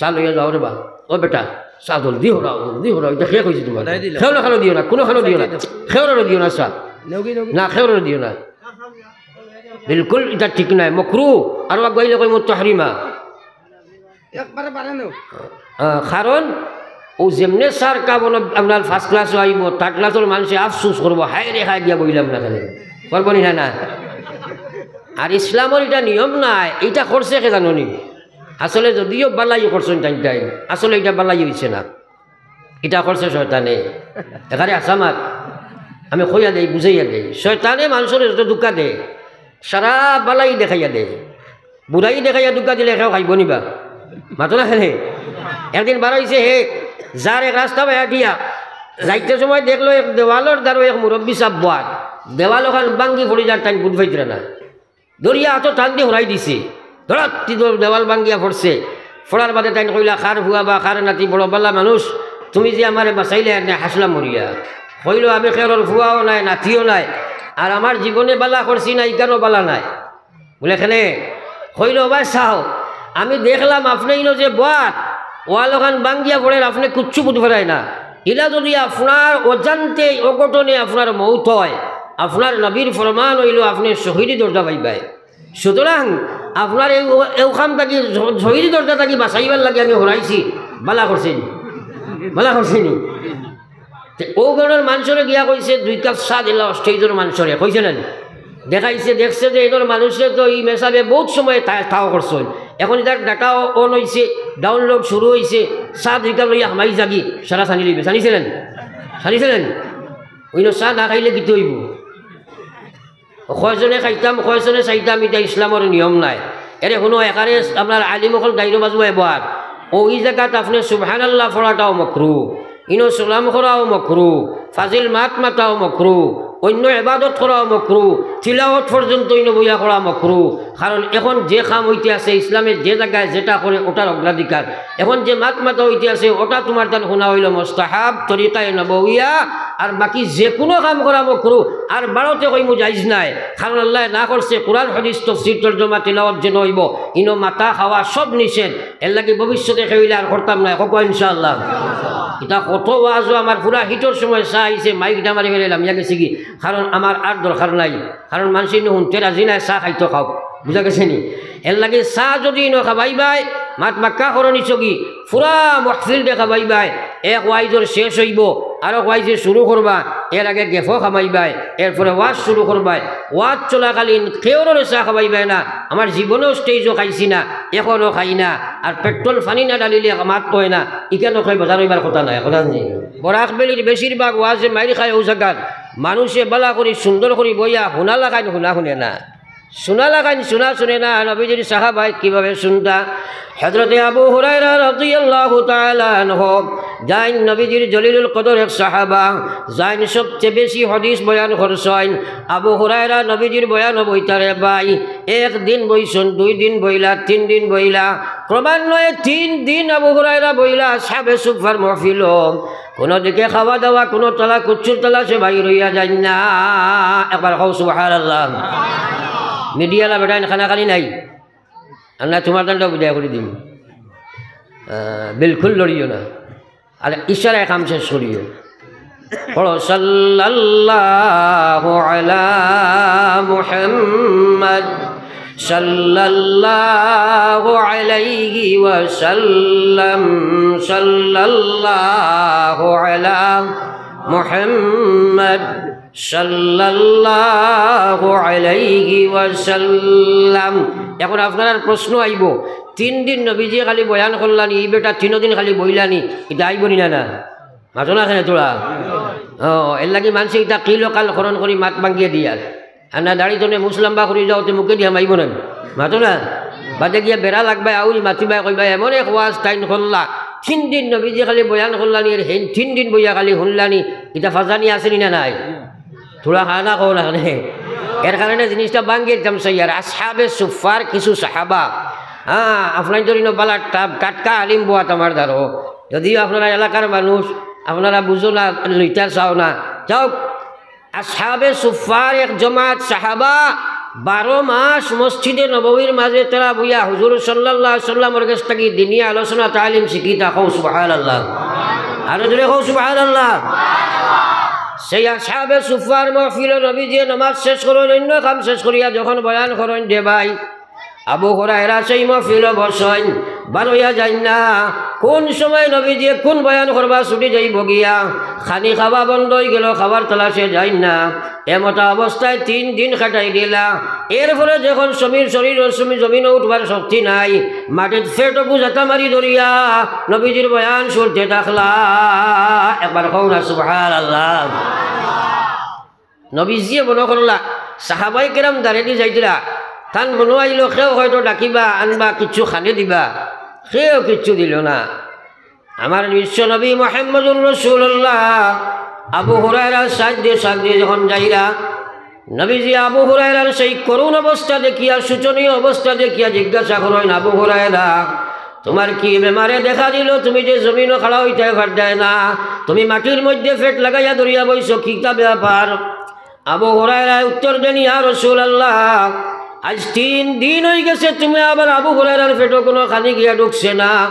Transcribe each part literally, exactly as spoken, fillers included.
চা লইয়া যাও রে বা। ও বেটা, চা জলদি হরাও, জলদি হরাও, ইটা কে কইছে তুমার? খেউর খানো দিও না, কুনু খানো দিও না, খেউর দিও না চা। না, খেউর দিও না। বিলকুল ইটা ঠিক নায়, মকরু। আরো আগুয়াইলে কইমু তাহরিমা। একবারে বাড়ানো। আহ, কারণ অউ যেমনে চার কাপ অনো আপনার first class-ও আইবো, third class-র মানষে আফসোস করবো, "হায় রে, হায় গিয়া বইলাম না কেনে।" করবো নি না, না? আর ইসলামর ইটা নিয়ম নায়, ইটা করছে কে জানো নি? আসলে যদিও বালাই করছইন তাইন তাইন, আসলে ইটা বালাই অইছে না, ইটা করছে শয়তানে। এখানে আসামাত আমি কইয়া দেই, বুঝাইয়া দেই, শয়তানে মানষরে যত ধুকা দেয়, সারা বালাই দেখাইয়া দেয়। বুড়াই দেখাইয়া ধুকা দিলে কেউ খাইবো নি বা? মাতো না কেনে? একদিন বারইছে হে, যার এক রাস্তা বায় আটিয়া, যাইতে সময় দেখলো এক দেওয়ালর দ্বারো এক মুরব্বি সাব বওয়ার। দেওয়াল অখান ভাঙ্গি পড়ি যার, তাইন বুঝ পাইতরা না। ধরিয়া আতো টান দি হরাই দিছে। ধরাত দি দেওয়াল ভাঙ্গিয়া পড়ছে। পড়ার বাদে তাইন কইলা, "কার ফুয়া বা কার নাতি, বড় বালা মানুষ, তুমি যে আমারে বাচাইলায়, এনে হাসলা মরিয়া।" কইলো, "আমি কেউর ফুয়াও নায়, নাতিও নায়, আর আমার জীবনে বালা করছি না, ইখানও বালা নায়।" বুলে, "কেনে?" কইলো, "ভাই চাও, আমি দেখলাম আপনে ইনো যে বওয়ার, ওয়াল অখান ভাঙ্গিয়া পড়ের, আপনে কুচ্ছু বুঝ পারায় না। ইলা যদি আপনার অজান্তে অঘটনে আপনার মউত অয়, আপনার নবীর ফরমান অইলো আপনে শহীদি দরজা পাইবায়। সুতরাং আপনার এই, এই কাম থাকি, শহীদি দরজা থাকি বাচাইবার লাগি আমি হরাইছি, বালা করছি নি, বালা করছি নি।" তে অউ ঘরর মানষরে গিয়া কইছে, দুই কাপ চা দিলা stage-র মানষরে, কইছে না নি? দেখাইছে, দেখছে যে ইনোর মানষরে তো ই মেসাবে বউত সময় তা-, তাও করছইন। এখন ইতার data on অইছে, download শুরু অইছে, চা দুই কাপ লইয়া হামাই যাগি, সারা ছানি লইবে, ছানিছে না নি? ছানিছে না নি? অইন চা না খাইলে কিতা অইবো? কয়জনে খাইতাম, কয়জনে চাইতাম, ইটা ইসলামর নিয়ম নায়। এরে হুনো, এখানে আপনার আলিম অকল দাইরো বাজু এবার। অউ ই জাগাত আপনে সুবহানাল্লাহ পড়াটাও মকরু, ইনো সালাম করাও মকরু, ফাজিল মাত মাতাও মকরু, অইন্য ইবাদত করাও মকরু, তিলাওয়াত পর্যন্ত ইনো বইয়া করা মকরু। কারণ এখন যে কাম অইতে আছে, ইসলামে যে জাগায় যেটা করে, ওটার অগ্রাধিকার। এখন যে মাত মাতা অইতে আছে, ওটা তুমার তান হুনা অইলো মুস্তাহাব, তরিকায়ে নববিয়া, আর বাকি যে কুনু কাম করা মকরু। আর বারোতে কইমু জাইজ নায়, কারণ আল্লায় না করছে, কুরআন হাদিস তফসির তর্জমা তিলাওয়াত যেন অইবো, ইনো মাতা খাওয়া সব নিষেধ। এরলাগি ভবিষ্যতে কেউ অইলে আর করতাম নায়, কউক্কা ইনশাআল্লাহ। ইটা কত ওয়াজও আমার পুরা হিটর সময় চা আইছে, মাইকটা মারি ফেলাইলাম, ইয়া গেছিগি, কারণ আমার আর দরকার নাই, কারণ মানষে ইনো হুনতে রাজি নায়, চা খাইতো খাউক। বুঝা গেছে নি? এরলাগি চা যদি ইনো খাবাইবায়, মাত বাক্কা করো নিছগি, পুরা মাহফিলরে খাবাইবায়। এক ওয়াইজর শেষ অইবো, আরক ওয়াইজে শুরু করবা, এর আগে gap-ও খাবাইবায়, এরপরে ওয়াজ শুরু করবায়। ওয়াজ চলাকালীন কেউররে চা খাবাইবায় না। আমার জীবনেও stage-ও খাইছি না, এখনো খাই না। আর পেট্রোল পানি না ঢালিলে মাত কয় না, ইখানো কয় বাজার অইবার কথা নায়, কথা নি। বরাক ভ্যালির বেশিরভাগ ওয়াজে মাইর খায় অউ জাগাত, মানষে বালা করি সুন্দর করি বইয়া হুনা লাখাইন, হুনা হুনে না। হুনা লাখাইন, হুনা হুনে না। নবীজির সাহাবায়ে কিভাবে হুনতা? হযরতে আবু হুরায়রা রাদিয়াল্লাহু তাআলা আনহু, যেইন নবীজির জলিলুল কদর এক সাহাবা, যেইন সবচে বেশি হাদিস বয়ান করছইন। আবু হুরায়রা নবীজির বয়ানো বইতা রে ভাই, এক দিন বইছইন, দুই দিন বইলা, তিন দিন বইলা, ক্রমান্বয়ে তিন দিন আবু হুরায়রা বইলা, আসহাবে সুফফার মাহফিলো। কুনু দিকে খাওয়া দাওয়া, কুনু তালা কুচ্ছুর তালাশে বাইর অইয়া যাইন না। একবার কও সুবহানাল্লাহ। মিডিয়াআলা বেটাইন কানাকানি নাই। আর না তুমার দানটা বিদায় করি দিমু। আহ, বিলকুল লড়িও না। আর ইশারায় কাম শেষ করিও। পড়ো, সাল্লাল্লাহু আলা মুহাম্মদ, সাল্লাল্লাহু আলাইহি ওয়াসাল্লাম, সাল্লাল্লাহু আলা মুহাম্মদ, সাল্লাল্লাহু আলাইহি ওয়াসাল্লাম। এখন আপনারার প্রশ্ন আইবো, তিন দিন নবীজি খালি বয়ান করলানি, ই বেটা তিনো দিন খালি বইলানি, ইটা আইবো নি না, না? মাতো না কেনে তোরা? ও, এরলাগি মানষে ইটা কিল কাল খরন করি মাত ভাঙ্গিয়া দিয়ার। আর না দাড়ি তনে মুছ লাম্বা করি যাও, তে মুখেদি হামাইবো না। মাতো না? বাদে গিয়া বেড়া লাগবায়, আউরি মাতিবায়, কইবায়, এমন এক ওয়াজ তাইন করলা, তিন দিন নবীজি খালি বয়ান করলানি, এর হেইন তিন দিন বইয়া খালি হুনলানি, ইটা ফাজানি আছে নি না নাই? তোরা খানা কও না কেনে? এর কারণে জিনিসটা ভাঙ্গিয়া দিতাম চাইয়ার। আসহাবে সুফফার কিছু সাহাবা, হ্যাঁ, আপনাইনতর ইনো বালা টা-, টাটকা আলিম বওয়াত আমার দারো। যদিও আপনারা এলাকার মানুষ, আপনারা বুঝো না, লইতার চাও না। যাউক, আসহাবে সুফফার এক জমাত সাহাবা, বারো মাস মসজিদে নববীর মাঝে তারা বইয়া হুজুর সাল্লাল্লাহু আলাইহি সাল্লামর গেছ থাকি দিনি আলোচনা তালিম শিখিতা। কও সুবহানাল্লাহ। আরো জোরে কও সুবহানাল্লাহ। সেই আসহাবে সুফার মহফিলো নবীজিয়ে নমাজ শেষ করইন, অইন্য কাম শেষ করিয়া যখন বয়ান করইন, রে ভাই, আবু হুরায়রা সেই মহফিলো বসইন, বারইয়া যাইন না। কোন সময় নবীজিয়ে কোন বয়ান করবা ছুটি যাইবো গিয়া, খানি খাওয়া বন্ধ অইগেলো, খাওয়ার তালাশে যাইন না। এমতা অবস্থায় তিন দিন কাটাই দিলা। এরপরে যখন সমীর শরীর ও সমীর জমিনো উঠবার শক্তি নাই, মাটিত ফেটো বুঝাতা মারি ধরিয়া নবীজির বয়ান শুনতে থাকলা। একবার কও না সুবহানাল্লাহ। নবীজিয়ে মনো করলা, সাহাবায়ে কেরাম দারেদি যাইতরা, তান মনো আইলো কেউ হয়তো ডাকিবা, আনবা, কিচ্ছু খানি দিবা, কেউ কিচ্ছু দিলো না। আমার বিশ্ব নবী মুহাম্মদুর রাসূলুল্লাহ আবু হুরায়রার সাইডে সাইডে যখন যাইরা, নবীজি আবু হুরায়রার সেই করুণ অবস্থা দেখিয়া, শোচনীয় অবস্থা দেখিয়া জিজ্ঞাসা করইন, "আবু হুরায়রা, তুমার কি বেমারে দেখা দিলো? তুমি যে জমিনো খাড়া অইতায় পারতায় না, তুমি মাটির মধ্যে ফেট লাগাইয়া ধরিয়া বইছো, কিতা ব্যাপার?" আবু হুরায়রায় উত্তর দেন, "ইয়া রাসূলুল্লাহ, আইজ তিন দিন অইগেছে, তুমি আবার আবু হুরায়রার ফেটো কুনু খানি গিয়া ঢুকছে না।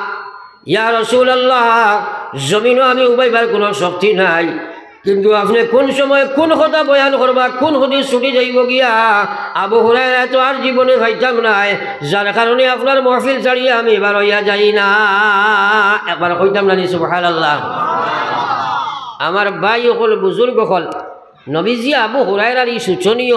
ইয়া রাসূলুল্লাহ, জমিনো আমি উবাইবার কুনু শক্তি নাই, কিন্তু আপনে কুন সময় কুন কথা বয়ান করবা, কুন হাদিস ছুটি যাইবো গিয়া, আবু হুরায়রারে তো আর জীবনে পাইতাম নায়, যার কারণে আপনার মহফিল ছাড়িয়া আমি বারইয়া যাই না।" একবার কইতাম না নি সুবহানাল্লাহ। আমার ভাই অকল, বুজুর্গ অকল, নবীজি আবু হুরায়রার ই শোচনীয়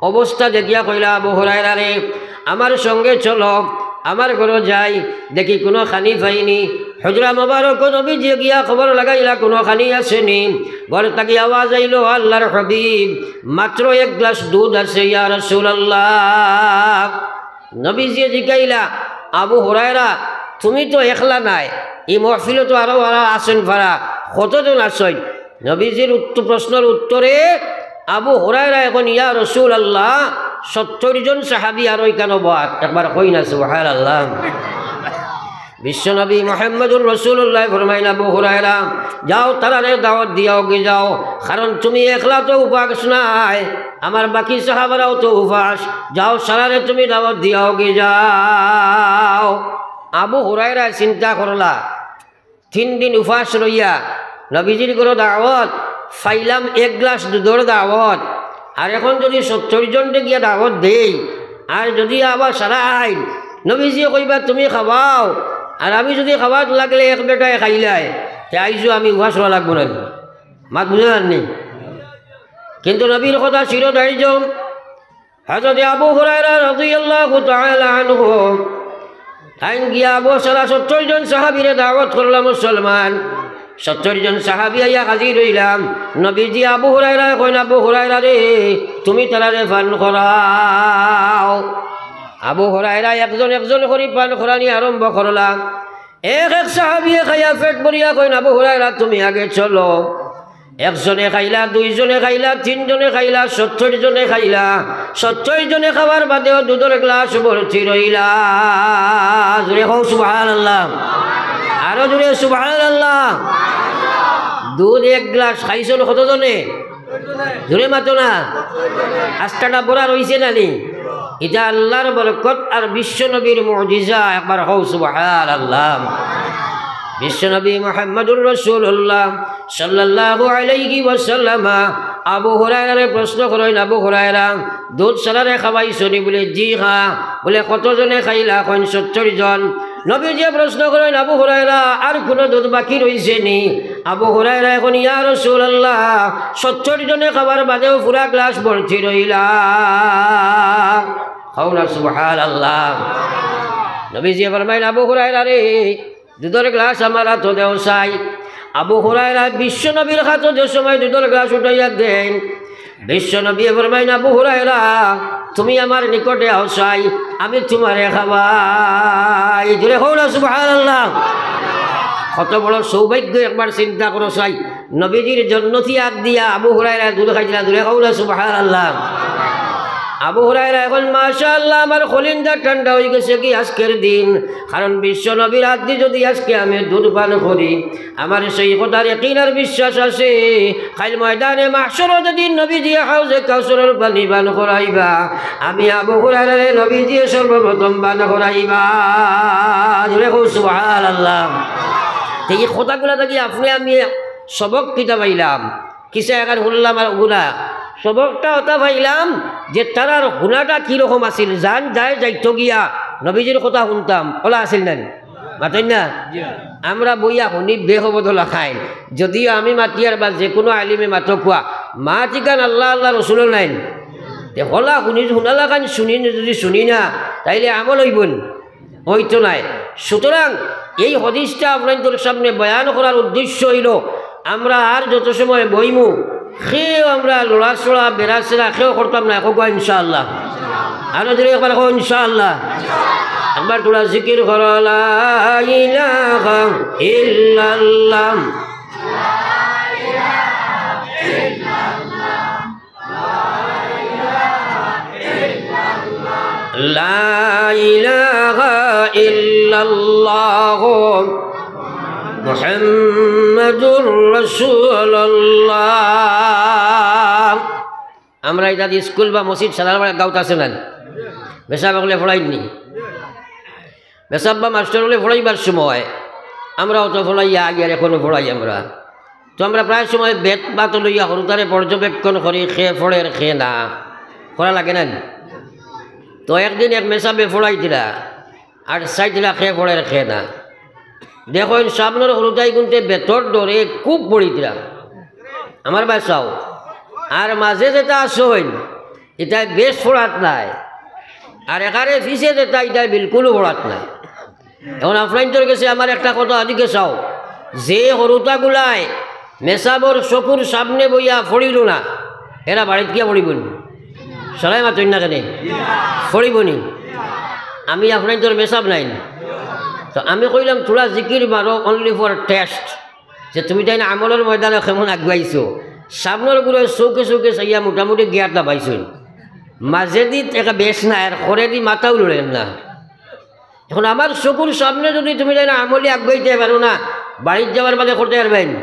অবস্থা দেখিয়া কইলা, "আবু হুরায়রা রে, আমার সঙ্গে চলো, আমার ঘরো যাই, দেখি কুনু খানি পাইনি।" হুজরা মোবারকো নবীজি গিয়া খবর লাগাইলা, কুনু খানি আছে নি। ঘর থাকি আওয়াজ আইলো, "আল্লাহর হাবিব, মাত্র এক গ্লাস দুধ আছে, ইয়া রাসূলুল্লাহ।" নবীজিয়ে জিকাইলা, "আবু হুরায়রা, তুমি তো একলা নায়, ই মহফিলো তো আরো আরা আছইন পারা, কতজন আছইন?" নবীজির উত্ত-, প্রশ্নর উত্তরে আবু হুরায়রায় কইন, "ইয়া রাসূলুল্লাহ, সত্তইর জন সাহাবী আরো ইকানো বওয়াত।" একবার কই না সুবহানাল্লাহ। বিশ্বনবী মুহাম্মদুর রাসূলুল্লাহ ফরমাইন, "আবু হুরায়রা, যাও, তারারে দাওয়াত দিয়াও গি যাও, কারণ তুমি একলা তো উপাস নায়, আমার বাকি সাহাবারাও তো উপাস, যাও, সারারে তুমি দাওয়াত দিয়াও গি যাও।" আবু হুরায়রায় চিন্তা করলা, তিন দিন উপাস রইয়া নবীজির ঘরো দাওয়াত, পাইলাম এক গ্লাস দুধর দাওয়াত, আর এখন যুদি সত্তইর জনরে গিয়া দাওয়াত দেই, আর যুদি আবার সারা আইন, নবীজিয়ে কইবা, "তুমি খাওয়াও", আর আমি যুদি খাওয়াত লাগলে এক বেটায় খাইলায়, তে আইজও আমি উপাস রওয়া লাগবো না। মাত বুঝা যার নি? কিন্তু নবীর কথা চিরদার্য। হযরত আবু হুরায়রা রাদিয়াল্লাহু তাআলা আনহু, তাইন গিয়া আবু সারা সত্তইর জন সাহাবীরে দাওয়াত করলা মুসলমান। সত্তইর জন সাহাবী আইয়া হাজির অইলাম। নবীজি আবু হুরায়রায় কইন, "আবু হুরায়রা রে, তুমি তারারে পান করাও।" আবু হুরায়রা একজন একজন করি পান করানি আরম্ভ করলা। এক এক সাহাবীয়ে খাইয়া পেট ভরিয়া কইন, "আবু হুরায়রা, তুমি আগে চলো।" একজনে খাইলা, দুইজনে খাইলা, তিনজনে খাইলা, সত্তইর জনে খাইলা। সত্তইর জনে খাওয়ার বাদেও দুধর গ্লাস ভর্তি রইলা। জোরে কও সুবহানাল্লাহ। আরো জোরে সুবহানাল্লাহ। দুধ এক গ্লাস খাইছইন কতজনে? জোরে মাতো না। আস্তাটা ভরা রইছে না নি? ইটা আল্লাহর বরকত আর বিশ্বনবীর মুজিজা। একবার কও সুবহানাল্লাহ। বিশ্বনবী মুহাম্মদুর রাসূলুল্লাহ সাল্লাল্লাহু আলাইহি ওয়াসাল্লাম আবু হুরায়রারে প্রশ্ন করইন, "আবু হুরায়রা, দুধ সারারে খাওয়াইছো নি?" বুলে, "জি হ্যাঁ।" বুলে, "কতজনে খাইলা?" কইন, "সত্তইর জন।" নবীজিয়ে প্রশ্ন করইন, "আবু হুরায়রা, আর কুনু দুধ বাকি রইছে নি?" আবু হুরায়রায় কইন, "ইয়া রাসূলুল্লাহ, সত্তইর জনে খাওয়ার বাদেও পুরা গ্লাস ভর্তি রইলা।" কও না সুবহানাল্লাহ। নবীজিয়ে ফরমাইন, "আবু হুরায়রা রে, দুধর গ্লাস আমার আতো দেও চাই।" আবু হুরায়রা বিশ্বনবীর আতো যে সময় দুধর গ্লাস উঠাইয়া দেইন, বিশ্বনবীয়ে ফরমাইন, "আবু হুরায়রা, তুমি আমার নিকটে আও চাই, আমি তুমারে খাওয়াই।" জোরে কও না সুবহানাল্লাহ। কত বড় সৌভাগ্য, একবার চিন্তা করো চাই। নবীজির জন্নতি আত দিয়া আবু হুরায়রা দুধ খাইছিলা, জোরে কও না সুবহানাল্লাহ। আবু হুরায়রা এখন মাশাআল্লাহ আমার কলিজা ঠান্ডা অইগেছে কি আজকের দিন, কারণ বিশ্ব নবীর আতদি যদি আজকে আমি দুধ পান করি, আমার সেই কথার ইয়াকিন আর বিশ্বাস আছে, কাইল ময়দানে মাহশরো যেদিন নবীজিয়ে হাউজে কাউসারর পানি পান করাইবা, আমি আবু হুরায়রারে নবীজিয়ে সর্বপ্রথম পান করাইবা। জোরে কও সুবহানাল্লাহ। তে ই কথাগুলা থাকি আপনে আমি সবক কিতা পাইলাম? কিসা এখান হুনলাম আর অগুলা সবকটা অতা পাইলাম যে তারার হুনাটা কিরকম আছিল, জান যায় যাইতো গিয়া নবীজির কথা হুনতাম, অলা আছিল না নি? মাতইন না? আমরা বইয়া হুনি বেহবদলা খাইন। যদিও আমি মাতিয়ার বা যেকুনু আলিমে মাতউক্কা, মাত ইখান আল্লাহ, আল্লাহ রসুলর নাইন। তে হলা হুনি, হুনালাখান হুনি যদি হুনি না, তাইলে আমল অইবো নি? অইতো নায়। সুতরাং এই হাদিসটা আপনাইনতর সামনে বয়ান করার উদ্দেশ্য অইলো, আমরা আর যত সময় বইমু, কেউ আমরা লড়াচড়া, বেড়াচেড়া কেউ করতাম না, কউক্কা ইনশাআল্লাহ। আরো জোরে একবার কও ইনশাআল্লাহ। একবার তোরা জিকির করো, লা ইলাহা ইল্লাল্লাহ। لا إله إلا الله محمد رسول الله। আমরা ইতা দি স্কুল বা মসজিদ সালার বাড়ি গাউত আছে না? মেসাব অকলে পড়াইন নি? মেসাব বা মাস্টার অকলে পড়াইবার সময় আমরাও তো পড়াইয়া আগে আর এখনো পড়াই আমরা। তো আমরা প্রায় সময় বেত বাত লইয়া হুরুতারে পর্যবেক্ষণ করি, কে পড়ের কে না, করা লাগে না নি? তো একদিন এক মেসাবে পড়াইতরা, আর চাইতরা কে পড়ের কে না। দেখইন সামনর হুরুতাইগুনতে বেতর ডরে খুব পড়িতরা, আমার বায় চাও। আর মাঝে যেটা আছইন, ইটায় বেশ পড়াত নায়, আর একারে পিছে যেটা, ইটায় বিলকুলউ পড়াত নায়। এখন আপনাইনতর গেছে আমার একটা কথা আদিকে চাও, যে হুরুতাগুলায় মেসাবর চকুর সামনে বইয়া পড়িলো না, এরা বাড়িত গিয়া পড়িবো নি? সরাই মাতইন না কেনে? পড়িবো নি? আমি আপনাইনতর মেসাব নাইন। তো আমি কইলাম, তোরা জিকির মারো only for test, যে তুমি তাইন আমলর ময়দানে কেমন আগুয়াইছো। সামনর গুরে চউখে চউখে চাইয়া মোটামুটি গিয়ার দাবাইছইন। মাঝেদি একটা বেশ না, আর করেদি মাথাও লড়ের না। এখন আমার চকুর সামনে যদি তুমি তাইন আমলি আগুয়াইতে পারো না, বাড়িত যাওয়ার বাদে করতে পারবায় নি?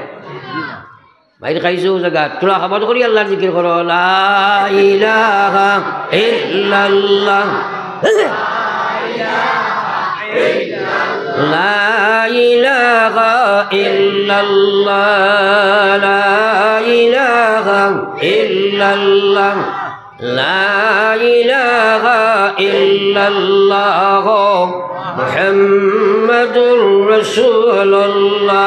মাইর খাইছো জাগা, তোরা হবাত করি আল্লাহর জিকির করো, লা ইলাহা ইল্লাল্লাহ। লা ইলাহা ইল্লাল্লাহ, লা ইলাহা ইল্লাল্লাহ, লা ইলাহা ইল্লাল্লাহ, মুহাম্মাদুর রাসূলুল্লাহ।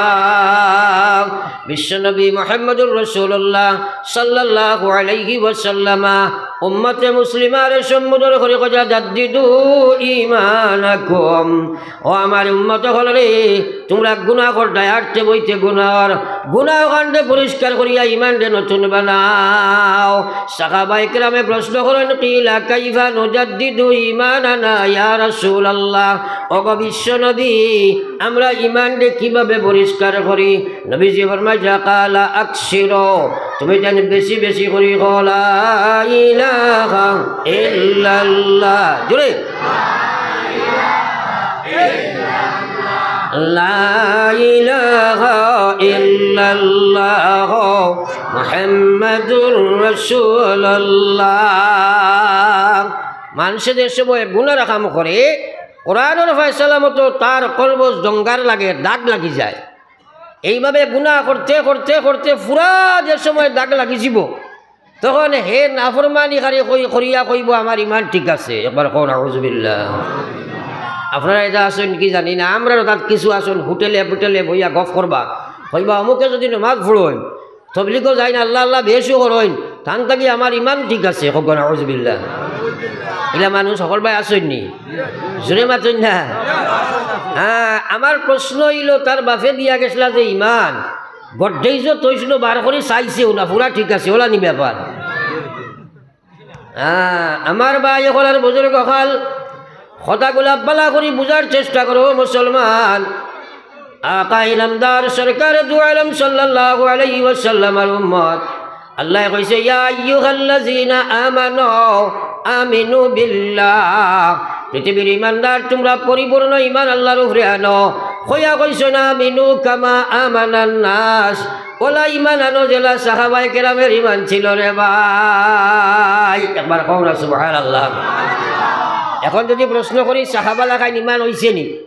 বিশ্বনবী মুহাম্মাদুর রাসূলুল্লাহ সাল্লাল্লাহু আলাইহি ওয়াসাল্লামা উম্মতে মুসলিমারে সম্বোধন করি কইরা, জাদ্দিদু ঈমানাকুম। ও আমার উম্মত অকল রে, তুমরা গুনাহ করতায়, আটতে বইতে গুনাহ, গুনাহ কাণ্ডে পরিষ্কার করিয়া ঈমানরে নতুন বানাও। সাহাবায়ে কেরামে প্রশ্ন করেন, কিলা কাইফা নুজাদ্দিদু ঈমানানা ইয়া রাসূলুল্লাহ? ওগো বিশ্ব নবী, আমরা ঈমানরে কিভাবে পরিষ্কার করি? নবীজি ফরমাইতরা, কালা আকসিরু, তুমি যেন বেশি বেশি করি কও, লা ইলাহা ইল্লাল্লাহ। জোরে। লা ইলাহা ইল্লাল্লাহ মুহাম্মাদুর রাসূলুল্লাহ। মানষে যে সময় গুনার কাম করে, কোরআনর ফয়সালা মতো তার কলবো জঙ্গার লাগে, দাগ লাগি যায়। এইভাবে গুনাহ করতে করতে করতে পুরা যে সময় দাগ লাগি যিবো, তখন হে নাফরমানি কারি কই-, করিয়া কইবো, "আমার ঈমান ঠিক আছে।" একবার কও, "নাউজুবিল্লাহ।" আপনারা ইতা আছইন কি জানি না, আমরারও তাত কিছু আছইন, হোটেলে-পুটেলে বইয়া গফ করবা, কইবা, "অমুকে যদি নমাজ পড়ইন, তবলিগো যাইন, আল্লাহ আল্লাহ বেশি করইন, তান থাকি আমার ঈমান ঠিক আছে।" কও, "নাউজুবিল্লাহ।" ইলা মানুষ হকল বায় আছইন নি? জোরে মাতইন না। হ্যাঁ, আমার প্রশ্ন অইলো, তার বাপে দিয়া গেছলা যে ঈমান, গড্ডেইজো তৈছলো বার করি চাইছেও না, পুরা ঠিক আছে, অলা নি ব্যাপার। হ্যাঁ, আমার ভাই অকল আর বুজুর্গ অকল, কথাগুলা ভালা করি বুঝার চেষ্টা করো মুসলমান। আকা ইনামদার সরকার দু আলম সাল্লাল্লাহু আলাইহি ওয়াসাল্লামর উম্মত, আল্লায় কইছে, ইয়া আইয়ুহাল্লাযীনা আমানু, আমিনু বিল্লাহ, পৃথিবীর ইমানদার, তুমরা পরিপূর্ণ ইমান আল্লার উপরে আনো। কইয়া কইছইন, আমিনু কামা আমানান নাস, অলা ইমান আনো যেলা সাহাবায়ে কেরামের ইমান ছিল রে ভাই। একবার কও না সুবহানাল্লাহ। এখন যদি প্রশ্ন করি, সাহাবা লাখান ইমান অইছে নি?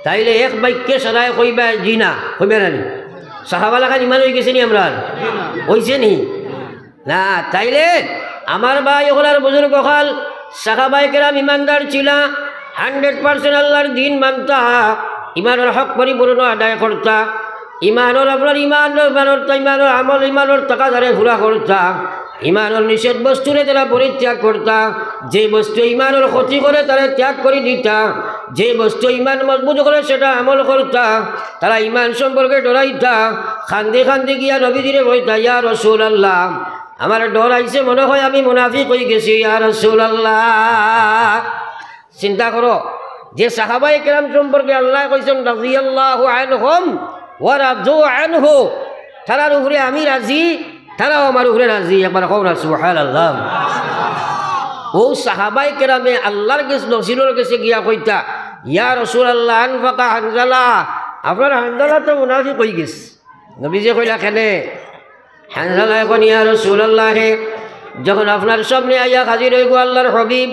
তাইলে এক বাক্যে সারায় কইবা, জি না, কইবা না নি? সাহাবা লাখান ইমান অইগেছে নি আমরার? অইছে নি? না, তাইলে আমার ভাই অকল আর বুজুর্গ অকল, সাহাবায়ে কেরাম ইমানদার ছিলা, hundred percent আল্লার দিন মানতা, ইমানর হক পরিপূর্ণ আদায় করতা, ইমানর আপনার ইমান, ইমানর তা-, ইমানর আমল, ইমানর তাকাদারে পুরা করতা, ইমানর নিষেধ বস্তুরে তারা পরিত্যাগ করতা, যে বস্তু ইমানর ক্ষতি করে তারে ত্যাগ করি দিতা, যে বস্তু ইমান মজবুত করে সেটা আমল করতা, তারা ইমান সম্পর্কে ডরাইতা, কান্দি কান্দি গিয়া নবীজিরে কইতা, ইয়া রাসূলুল্লাহ, আমার ডর আইছে, মনে হয় আমি মুনাফিক অইগেছি, ইয়া রাসূলুল্লাহ। চিন্তা করো, যে সাহাবায়ে কেরাম সম্পর্কে আল্লায় কইছইন, রাদিয়াল্লাহু আনহুম ওয়া রাদু আনহু, তারার উপরে আমি রাজি, তারাও আমার উপরে রাজি। একবার কও না সুবহানাল্লাহ। অউ সাহাবায়ে কেরামে আল্লার গেছ-, রসুলর গেছে গিয়া কইতা, ইয়া রাসূলুল্লাহ, আনফাকা হানজালা, আপনার হানজালা তো মুনাফিক অইগেছে। নবীজিয়ে কইলা, কেনে? হানজালায় কইন, ইয়া রাসূলুল্লাহ, যখন আপনার সামনে আইয়া হাজির অইবো আল্লার হাবিব,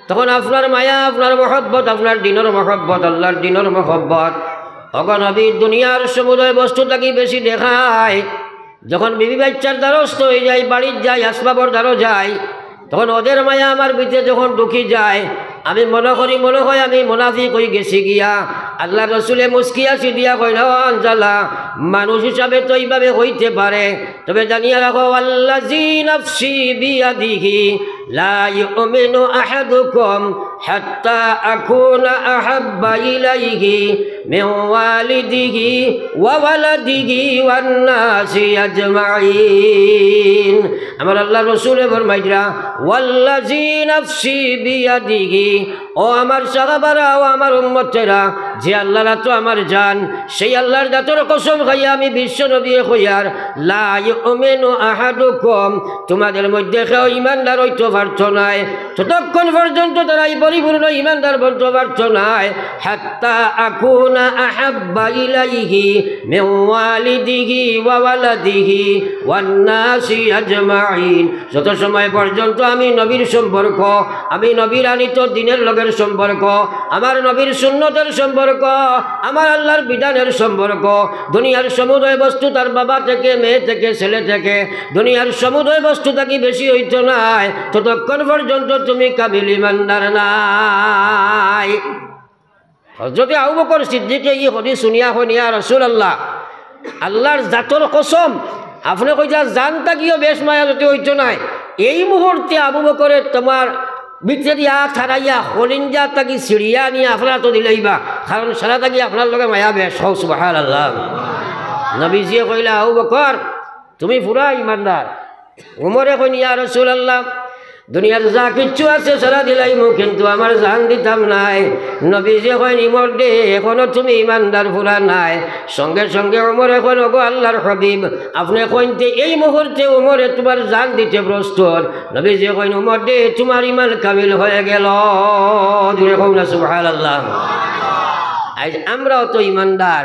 তখন আপনার মায়া, আপনার মহব্বত, আপনার দিনর মহব্বত, আল্লার দিনর মহব্বত, ওগো নবী, দুনিয়ার সমুদয় বস্তু থাকি বেশি দেখায়। যখন বিবি বাইচ্চার দ্বারস্থ অই যাই, বাড়িত যাই, আসবাবর দ্বারো যাই, তখন ওদের মায়া আমার ভিতরে যখন ঢুকি যায়, আমি মনে করি, মনে হয় আমি মুনাফিক অইগেছি গিয়া। আল্লার রসুলে মুস্কি হাসি দিয়া কইলা, ও হানজালা, মানুষ হিসাবে তো এইভাবে হইতে পারে, তবে জানিয়া রাখো, ওয়াল্লাযী নাফসী বিয়াদিহি লা ইউমিনু আহাদুকুম হাত্তা আকুনা আহাব্বা ইলাইহি মিন ওয়ালিদিহি ওয়া ওয়ালাদিহি ওয়ান নাসি আজমাইন। আমার আল্লার রসুলে ফরমাইরা, ওয়াল্লাযী নাফসী বিয়াদিহি, ও আমার সাহাবারা, ও আমার উম্মতেরা, যে আল্লার আতো আমার জান, সেই আল্লার জাতর কসম খাইয়া আমি বিশ্ব নবীয়ে কইয়ার, লা ইউমিনু আহাদুকুম, তোমাদের মধ্যে কেউ ইমানদার অইতো পারতো নায়, ততক্ষণ পর্যন্ত তারা এই পরিপূর্ণ ইমানদার বনতো পারতো নায়, হাত্তা আকুনা আহাব্বা ইলাইহি মিন ওয়ালিদিহি ওয়া ওয়ালাদিহি ওয়ান নাসি আজমাইন। যত সময় পর্যন্ত আমি নবীর সম্পর্ক, আমি নবীর আনিত দ্বীনের লগের সম্পর্ক, আমার নবীর সুন্নতের সম্পর্ক, আমার আল্লার বিধানের সম্পর্ক, দুনিয়ার সমুদয় বস্তু, তার বাবা থেকে, মেয়ে থেকে, ছেলে থেকে, দুনিয়ার সমুদয় বস্তু থাকি বেশি অইতো নায়, ততক্ষণ পর্যন্ত তুমি কামিল ইমানদার নায়। হযরতে আবু বকর সিদ্দিকে ই হাদিস হুনিয়া কইন, ইয়া রাসূলুল্লাহ, আল্লার জাতর কসম, আপনে কইতা জান থাকিও বেশ মায়া যুদি অইতো নায়, এই মুহূর্তে আবু বকরে তোমার ভিতরেদি আত হারাইয়া কলিঞ্জা থাকি ছিড়িয়া আনিয়া আপনার আতো দিলাইবা, কারণ সারা থাকি আপনার লগে মায়া বেশ। কও সুবহানাল্লাহ। নবীজিয়ে কইলা, আবু বকর, তুমি পুরা ইমানদার। উমরে কইন, ইয়া রাসূলুল্লাহ, দুনিয়ার যা কিচ্ছু আছে সারা দিলাইমু, কিন্তু আমার জান দিতাম নায়। নবীজিয়ে কইন, উমর রে, এখনো তুমি ইমানদার পুরা নায়। সঙ্গে সঙ্গে উমরে কইন, ওগো আল্লার হাবিব, আপনে কইনতে এই মুহূর্তে উমরে তোমার জান দিতে প্রস্তুত। নবীজিয়ে কইন, উমর রে, তোমার ইমান কামিল হয়ে গেল। জোরে কও না সুবহানাল্লাহ। আইজ আমরাও তো ইমানদার,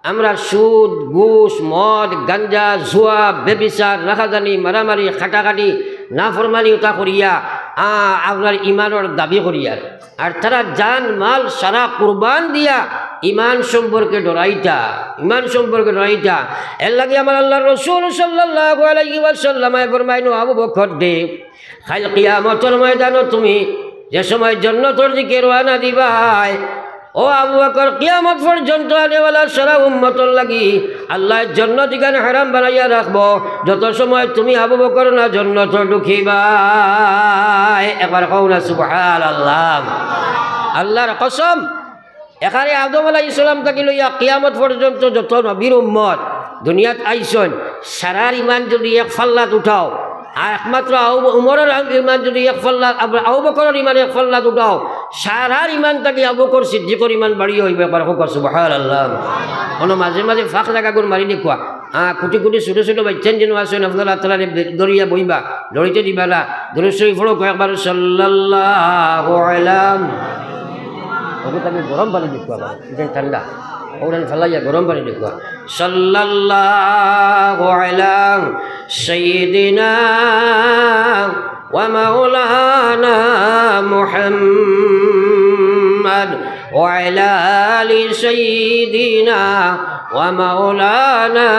আমরা সুদ, ঘুষ, মদ, গাঞ্জা, জুয়া, ব্যভিচার, রাখাজানি, মারামারি, কাটাকাটি, নাফরমানি ওটা করিয়া, আ, আপনার ইমানর দাবি করিয়ার। আর তারা জান মাল সারা কুরবান দিয়া ইমান সম্পর্কে ডরাইতা, ইমান সম্পর্কে ডরাইতা। এর লাগি আমার আল্লার রসুল সাল্লাল্লাহু আলাইহি ওয়াসাল্লামে ফরমাইন, আবু বকর রে, কাইল কিয়ামতর ময়দানো তুমি যে সময় জন্নতর দিকে রওয়ানা দিবায়, ও আবু বকর, কিয়ামত পর্যন্ত আনেওয়ালা সারা উম্মতর লাগি আল্লায় জন্নত ইখান হারাম বানাইয়া রাখবো, যত সময় তুমি আবু বকর না জন্নতো ঢুকিবায়। একবার কও না সুবহানাল্লাহ। আল্লার কসম, এখানে আদম আলাইহিস সালাম থাকি লইয়া কিয়ামত পর্যন্ত যত নবীর উম্মত দুনিয়াত আইছইন, সারার ইমান যুদি এক পাল্লাত উঠাও, আর একমাত্র আবু, উমরর ইমান যুদি এক পাল্লাত, আবু, আবু বকরর ইমান এক পাল্লাত উঠাও, সারার ইমান থাকি আবু বকর সিদ্দিকর ইমান বাড়ি অইবো। একবার কও সুবহানাল্লাহ। কোনো মাঝে মাঝে ফাঁক জাগাগুন মারি নিকুয়া। আ, কুটি কুটি ছোট ছোট বাইচ্চাইন যেন আছইন, আপনারা তারারে বে-, ধরিয়া বইবা, লড়িতে দিবা না। দুরূদ শরীফ পড়ো কয়েকবার, সাল্লাল্লাহু আলা। ওগু থাকি গরম পানি দেখবা, ইখান ঠান্ডা। ওখান ফালাইয়া গরম পানি দেখবা। সাল্লাল্লাহু আলা সাইয়্যিদিনা ومولانا محمد وعلى آل سيدنا ومولانا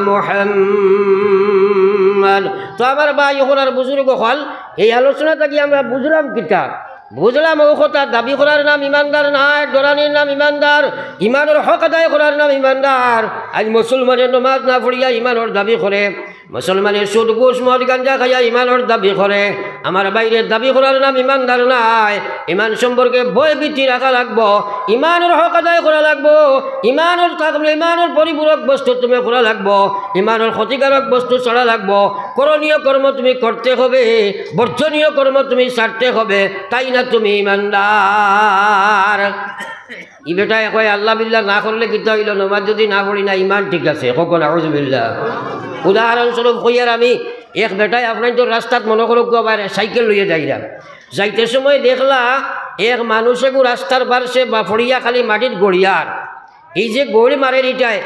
محمد। তো আমার ভাই অকল আর বুজুর্গ অকল, এই আলোচনা থাকি আমরা বুঝলাম কিতা? বুঝলাম অউ কথা, দাবি করার নাম ইমানদার নায়, ডরানির নাম ইমানদার, ইমানর হক আদায় করার নাম ইমানদার। আইজ মুসলমানে নমাজ না পড়িয়া ইমানর দাবি করে, মুসলমানে সুদ, ঘুষ, মদ, গাঞ্জা খাইয়া ইমানর দাবি করে। আমার ভাইরে, দাবি করার নাম ইমানদার নায়। ইমান সম্পর্কে ভয় ভীতি রাখা লাগবো, ইমানর হক আদায় করা লাগবো, ইমানর থাকলে ইমানর পরিপূরক বস্তু তুমি করা লাগবো, ইমানর ক্ষতিকারক বস্তু ছাড়া লাগবো। করণীয় কর্ম তুমি করতে হবে, বর্জনীয় কর্ম তুমি ছাড়তে হবে, তাই না তুমি ইমানদার? ই বেটায় কয়, "আল্লাহ বিল্লাহ না করলে কিতা অইলো? নমাজ যুদি না পড়ি না, ইমান ঠিক আছে।" কউক্কা, নাউজুবিল্লাহ। উদাহরণস্বরূপ কইয়ার আমি, এক বেটায় আপনাইনতর রাস্তাত মনো করউক্কা বাইরে সাইকেল লইয়া যাইরা, যাইতে সময় দেখলা এক মানুষ এগু রাস্তার পার্শ্বে বা পড়িয়া খালি মাটিত গড়িয়ার। এই যে গড় মারের ইটায়,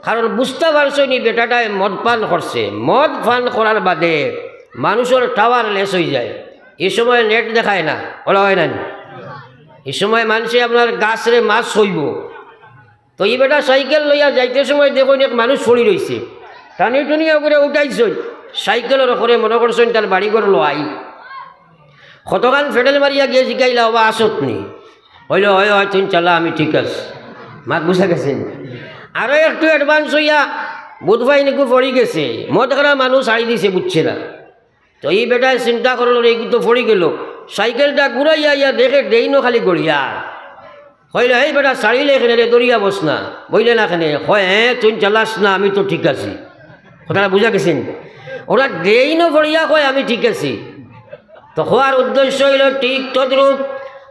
কারণ বুঝতা পারছইন ই বেটাটায় মদ পান করছে। মদ পান করার বাদে মানুষর টাওয়ার লেস অইযায়, ই সময় নেট দেখায় না, অলা অয় না নি? ই সময় মানষে আপনার গাছরে মাছ কইবো। তো ই বেটা সাইকেল লইয়া যাইতে সময় দেখইন এক মানুষ পড়ি রইছে, টানি টুনি অগুরে উঠাইছইন, সাইকেলর উপরে মনো করছইন তার বাড়িঘর লওয়াই। কতখান ফেডেল মারিয়া গিয়া জিকাইলা, "ওবা আছত নি?" কইলো, "অয়, অয়, তুইন চালা, আমি ঠিক আছি।" মাত বুঝা গেছে নি? আরো একটু অ্যাডভান্স অইয়া বুধবাই নিকু পড়ি গেছে, মদ খারা মানুষ আই দিছে, বুঝছে না। তো ই বেটায় চিন্তা করলো, "রে, ইগু তো পড়ি গেলো।" সাইকেলটা ঘুরাইয়া আইয়া দেখে ড্রেইনো খালি গড়িয়ার। কইলো, "এই বেটা, ছাড়িলে কেনে রে, দরিয়া বস না, বইলে না কেনে?" কয়, "হ্যাঁ, তুই চালাস না, আমি তো ঠিক আছি।" কথাটা বুঝা গেছে নি? ওরা ড্রেইনো পড়িয়া কয়, "আমি ঠিক আছি।" তো কওয়ার উদ্দেশ্য অইলো ঠিক তদ্রূপ।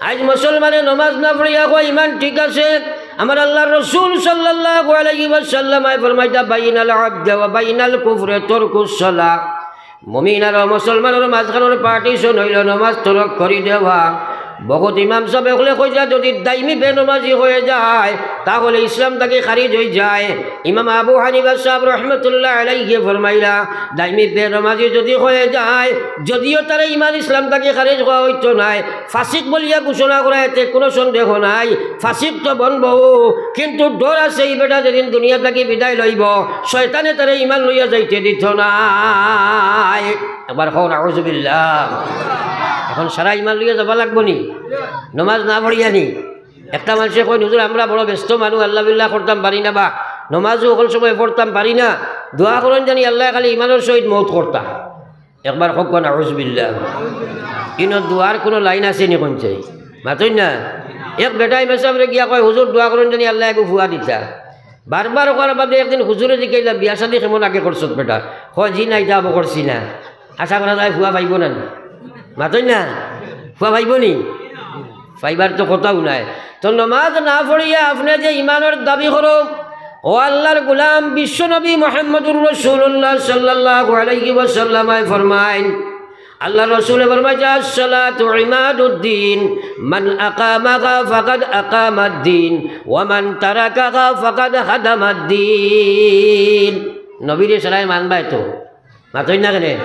আইজ মুসলমানে নমাজ না পড়িয়া কয়, "ইমান ঠিক আছে।" আমার আল্লাহর রসুল সাল্লাল্লাহু আলাইহি ওয়াসাল্লাম আয় ফরমাইতা, "বাইনাল আবদে ওয়া বাইনাল কুফরে তরকুস সালাহ।" মুমিন আর মুসলমানর মাঝখানর পার্টিশন অইলো নমাজ তরক করি দেওয়া। বহুত ইমাম সাহেব অকলে কইরা, যদি দাইমি বেনমাজি হয়ে যায়, তাহলে ইসলাম থাকি খারিজ হয়ে যায়। ইমাম আবু হানিফা সাহেব রহমতুল্লাহ আলাইহি ফরমাইলা, দাইমি বেনমাজি যদি হয়ে যায়, যদিও তারে ইমান ইসলাম থাকি খারিজ হওয়া হইতো নায়, ফাসিক বলিয়া ঘোষণা করা এতে কোনো সন্দেহ নাই। ফাসিক তো বনবো, কিন্তু ডর আছে, ই বেটা যেদিন দুনিয়া থাকি বিদায় লইবো, শয়তানে তারে ইমান লইয়া যাইতে দিতো নায়। একবার কও, নাউজুবিল্লাহ। এখন সারা ইমান লইয়া যাবা লাগবো নি? নমাজ না পড়িয়া নি? একটা মানষে কইন, "হুজুর, আমরা বড় ব্যস্ত মানুষ, আল্লাহ বিল্লাহ করতাম পারি না, বা নমাজও হকল সময় পড়তাম পারি না, দোয়া করইন জানি আল্লায় খালি ইমানর সহিত মউত করতা।" একবার কউক্কা, নাউজুবিল্লাহ। ইনো দোয়ার কোনো লাইন আছে নি কইন চাই? মাতইন না। এক বেটায় ইমাম সাহেবরে গিয়া কয়, "হুজুর, দোয়া করইন জানি আল্লায় এগু ফুয়া দিতা।" বারবার কওয়ার বাদে একদিন হুজুরে জিকাইলা, "বিয়া শাদি কেমন আগে করছত বেটা?" কয়, "জি না, ইতা আবো করছি না।" আশা করা যায় ফুয়া পাইবো না নি? মাতইন না, ফুয়া পাইবো নি? পাইবার তো কথাও নাই। তো নমাজ না পড়িয়া আপনে যে ইমানর দাবি করো, ও আল্লাহর গোলাম, বিশ্বনবী মুহাম্মদুর রাসূলুল্লাহ সাল্লাল্লাহু আলাইহি ওয়াসাল্লাম আয় ফরমাইন, আল্লাহর রসুলে ফরমাইছে, "আসসালাতু ইমাদুদ্দিন, মান আকামাহা ফাকাদ আকামাদ্দিন, ওয়া মান তারাকাহা ফাকাদ হাদামাদ্দিন।" নবীরে সারায় মানবায় তো? মাতইন না কেনে?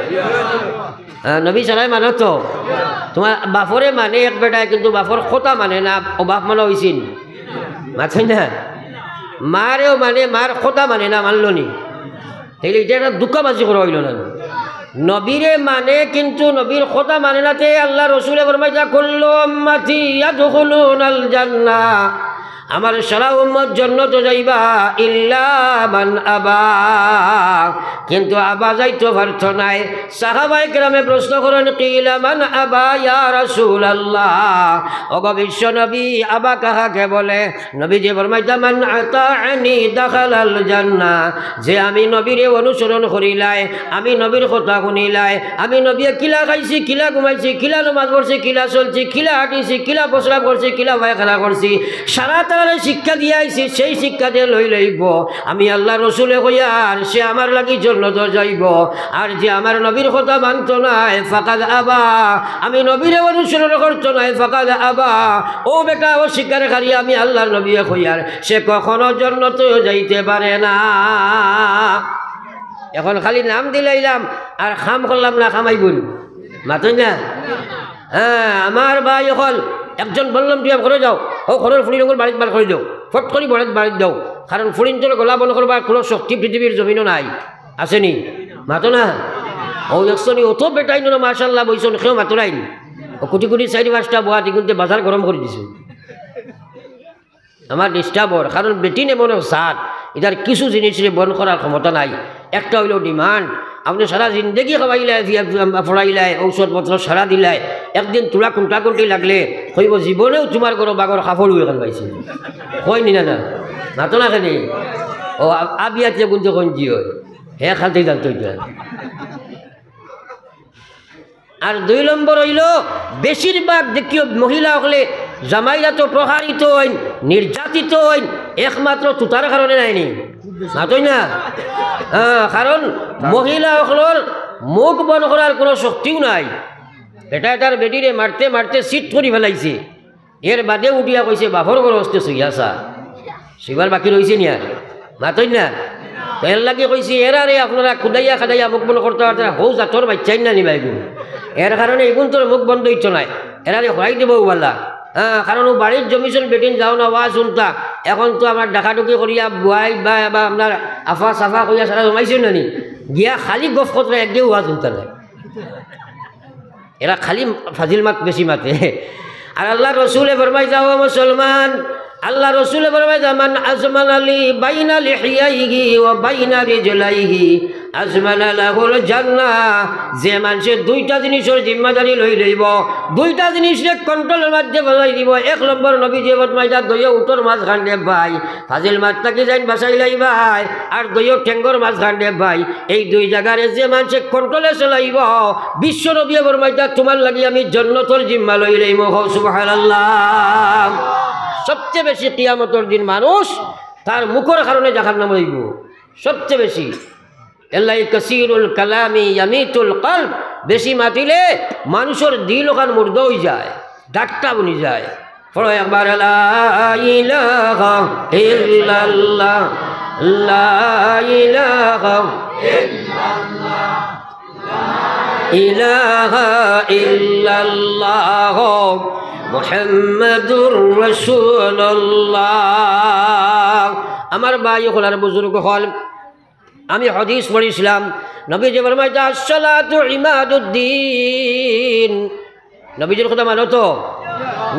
হ্যাঁ, নবী সারায় মানো তো? তোমার বাপরে মানে এক বেটায়, কিন্তু বাপর কথা মানে না, ও বাপ মানা অইছে নি? মাতইন না? মারেও মানে, মার কথা মানে না, মানলো নি? তাইলে ইটা একটা ধুকাবাজি করা অইলো না? নবীরে মানে, কিন্তু নবীর কথা মানে না। তে আল্লাহর রসুলে ফরমাইতা, "কুল্লু উম্মতি ইয়াদখুলুনাল জান্নাহ।" আমার সারা উম্মত জন্নতো যাইবা, ইল্লা মান আবা, কিন্তু আবা যাইতো পারতো নায়। সাহাবায়ে কেরামে প্রশ্ন করইন, "কিলা মান আবা ইয়া রাসূলুল্লাহ?" ওগো বিশ্ব নবী, আবা কাহাকে বলে? নবীজি ফরমাইতা, "মান আতাআনি দাখালাল জান্নাহ।" যে আমি নবীরে অনুসরণ করিলায়, আমি নবীর কথা হুনিলায়, আমি নবীয়ে কিলা খাইছি, কিলা ঘুমাইছি, কিলা নমাজ পড়ছি, কিলা চলছি, কিলা হাঁটিছি, কিলা প্রস্রাব করছি, কিলা পায়খানা করছি, সারা তারে শিক্ষা দিয়া আইছি, সেই শিক্ষা যে লই লইব। আমি আল্লার রসুলে কইয়ার, সে আমার লাগি জন্নতো যাইব। আর যে আমার নবীর কথা মানতো নায়, ফাকাদ আবা, আমি নবীরে অনুসরণ করতো নায়, ফাকাদ আবা, ও বেটা, অস্বীকারী, আমি আল্লার নবীয়ে কইয়ার, সে কখনো জন্নতো যাইতে পারে না। এখন খালি নাম দিলাইলাম আর কাম করলাম না, কামাইবো নি? মাতইন না? হ্যাঁ, আমার ভাই অকল, একজন বললাম, "তুই ঘরো যাও, ও ঘরর ফুড়ি রঙর বাড়িত বার করি দেও, ফট করি বাড়িত, বাড়িত দেও।" কারণ ফুড়িন্তর গলা বন্ধ করবার কোনো শক্তি পৃথিবীর জমিনো নাই, আছে নি? মাতো না? ও দেখছো নি, অত বেটাইন না, মাশাআল্লাহ, বইছন, কেউ মাতো নাই নি। ও কুটি কুটি চাইর পাঁচটা বওয়াত, ইগুনতে বাজার গরম করি দিছে। আমার disturb অর, কারণ বেটিন এমন এক জাত, ইতার কিছু জিনিসরে বন্ধ করার ক্ষমতা নাই। একটা অইলো demand, আপনে সারা জিন্দেগি খাওয়াইলায়, ফিয়া-, ফিয়া-, ফড়াইলায়, ঔষধপত্র সারা দিলায়, একদিন তুলা কুন্টা কুন্টি লাগলে কইবো, "জীবনেও তুমার ঘরো বাগর কাপড় অখান পাইছি।" কইন নি না, না? মাতো না কেনে? ও, আ-, আবিয়াতে গুনতে কইন জি অয়। হে খালতেই জানতো ইতা। আর দুই নম্বর অইলো, বেশিরভাগ দেখিও মহিলা অকলে জামাইরা তো প্রহারিত অইন, নির্যাতিত অইন, একমাত্র তুতার কারণে নায় নি? মাতইন না? হ্যাঁ, কারণ মহিলা অকলর মুখ বন্ধ করার কোনো শক্তিও নাই। বেটায় তার বেটিরে মারতে মারতে চিত করি ফালাইছে। এর বাদে উঠিয়া কইছে, "বাপর ঘরো অস্তে শুইয়া চা।" শুইবার বাকি রইছে নি আর? মাতইন না? তো এর লাগি কইছি, এরারে আপনারা কুদাইয়া কাদাইয়া মুখ বন্ধ করতা পারতা না, হউ জাতর বাইচ্চাইন না নি বা ইগু। এর কারণে ইগুনতর মুখ বন্ধ অইতো নায়। এরারে হরাই দিবো বালা। হ্যাঁ, কারণ ও বাড়িত জমিছন বেটিন যাও না ওয়াজ হুনতা। এখন তো আমার ডাকাডুকি করিয়া বুয়াই বা, বা আপনার আফা সাফা কইয়া সারা জমাইছন না নি? গিয়া খালি গফ করতা, একগেউ ওয়াজ হুনতা নায়। এরা খালি ফাজিল মাত বেশি মাতে। আর আল্লার রসুলে ফরমাইতা, ও মুসলমান, আল্লার রসুলে ফরমাইতা, "মান আজমানা লি বাইনা লিহিয়াইহি ওয়া বাইনা রিজলাইহি আজমানা লাহুল জান্নাহ।" যে মানষে দুইটা জিনিসর জিম্মাদারি লই লইবো, দুইটা জিনিসরে control-র মাঝে বানাই দিবো। এক নম্বর নবীজিয়ে ফরমাইতা, দুইও উটর মাঝখান রে ভাই, ফাজিল মাত থাকি যাইন বাঁচাইলাইবায়, আর দুইও ঠেঙ্গর মাঝখান রে ভাই, এই দুই জাগারে যে মানষে control-এ চলাইবো, বিশ্ব নবীয়ে ফরমাইতা, "তুমার লাগি আমি জন্নতর জিম্মা লই লইমু।" কও সুবহানাল্লাহ। সবচেয়ে বেশি কিয়ামতর দিন মানুষ তার মুখর কারণে জাহান্নামো যাইবো, সবচেয়ে বেশি। এল্লাই কাসিরুল কালামি ইয়ামিতুল কলব, বেশি মাতিলে মানুষর দিল অখান মুর্দা অই যায়, ডাট্টা বনি যায়। পড়ো একবার, লা ইলাহা ইল্লাল্লাহ, লা ইলাহা ইলাহা ইল্লাল্লাহ, মুহাম্মাদুর রাসূলুল্লাহ। আমার ভাই অকল আর বুজুর্গ অকল, আমি হাদিস পড়ছিলাম, নবীজিয়ে ফরমাইতা, "আসসালাতু ইমাদুদ্দিন।" নবীজির কথা মানো তো?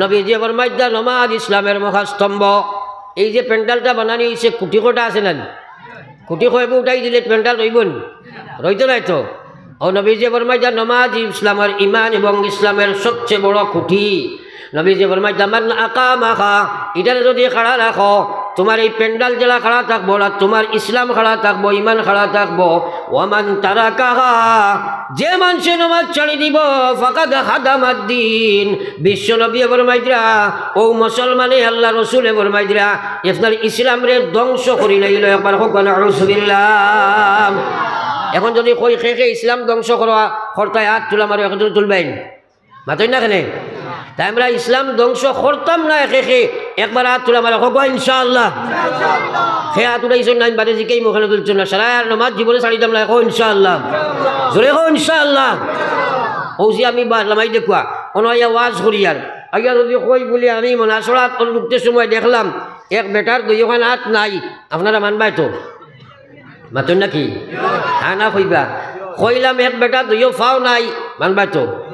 নবীজিয়ে ফরমাইতা, "নমাজ ইসলামের মহাস্তম্ভ।" এই যে প্যান্ডেলটা বানানি অইছে, খুটি কয়টা আছে না নি? খুটি কয়গু উঠাই দিলে প্যান্ডেল রইবো নি? রইতো নায় তো। ও নবীজিয়ে ফরমাইতা, "নমাজ ইসলামের, ইমান এবং ইসলামের সবচেয়ে বড় খুটি।" নবীজিয়ে ফরমাইতা, "মান আকামাহা", ইটারে যদি খাড়া রাখো, তুমার এই প্যান্ডেল যেলা খাড়া থাকবো, আর তুমার ইসলাম খাড়া থাকবো, ইমান খাড়া থাকবো। "ওয়া মান তারাকাহা", যে মানষে নমাজ ছাড়ি দিবো, "ফাকাদ হাদামাদ্দিন", বিশ্ব নবীয়ে ফরমাইতরা, ও মুসলমানে আল্লার রসুলে ফরমাইতরা, আপনার ইসলামরে ধ্বংস করিলাইলো। একবার কউক্কা, নাউজুবিল্লাহ। এখন যদি কই, "কে কে ইসলাম ধ্বংস করতায়?" আত তুলা মারো, একজন তুলবাইন। মাতইন না কেনে? তাই আমরা ইসলাম ধ্বংস করতাম না একে একে, একবার আত তুলা মারো, কউক্কা ইনশাআল্লাহ। কে আত উঠাইছইন না, আমি বাদে জিকাইমু কেনে তুলছইন না, সারা আর নমাজ জীবনে ছাড়িতাম না, কও ইনশাআল্লাহ। জোরে কও ইনশাআল্লাহ। অউ যে আমি বা-, লামাই দেখুয়া, অনো আইয়া ওয়াজ করিয়ার, আইয়া যদি কই বুলি আমি মনাসরাত অনো ঢুকতে সময় দেখলাম, এক বেটার দুইওখান আত নাই, আপনারা মানবায় তো? মাতইন না কি? হ্যাঁ না কইবা? কইলাম এক বেটার দুইও পাও নাই, মানবায় তো?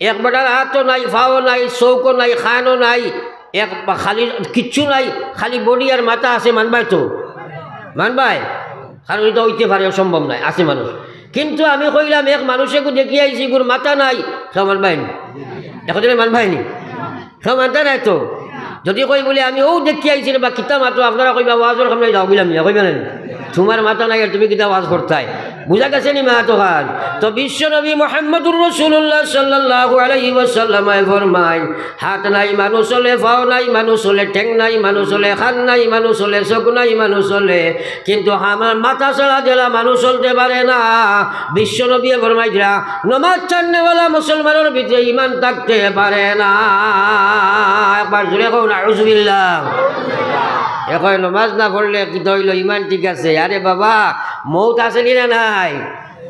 এক বেটার আতও নাই, পাও নাই, চউখও নাই, কানও নাই, এক বা খালি কিচ্ছু নাই, খালি body আর মাথা আছে, মানবায় তো? মানবায়? কারণ ইটা অইতে পারে, অসম্ভব নায়, আছে মানুষ। কিন্তু আমি কইলাম এক মানুষে গু দেখি আইছি, ইগুর মাথা নাই, কেউ মানবায় নি? একজনে মানবায় নি? কেউ মানতা নায় তো। যদি কই বুলি আমি অউ দেখি আইছি রে বা কিতা মাতো, আপনারা কইবা ওয়াজর কাম নাই, যাও বুঝলাম না, কইবা না নি? তুমার মাথা নাই আর তুমি কিতা ওয়াজ করতায়? বুঝা গেছে নি মাত অখান? তো বিশ্বনবী মুহাম্মদুর রাসূলুল্লাহ সাল্লাল্লাহু আলাইহি ওয়াসাল্লামে ফরমাইন, হাত নাই মানুষ অলে, পাও নাই মানুষ অলে, ঠেং নাই মানুষ অলে, কান নাই মানুষ অলে, চোখ নাই মানুষ অলে, কিন্তু আমার মাথা ছাড়া যেলা মানুষ চলতে পারে না। বিশ্বনবীয়ে ফরমাইতরা, নমাজ ছাড়নেওয়ালা মুসলমানর ভিতরে ইমান থাকতে পারে না। একবার জোরে কও, নাউজুবিল্লাহ। এ কয়, নমাজ না পড়লে কিতা অইলো, ইমান ঠিক আছে? আরে বাবা, মউত আছে নি না নাই?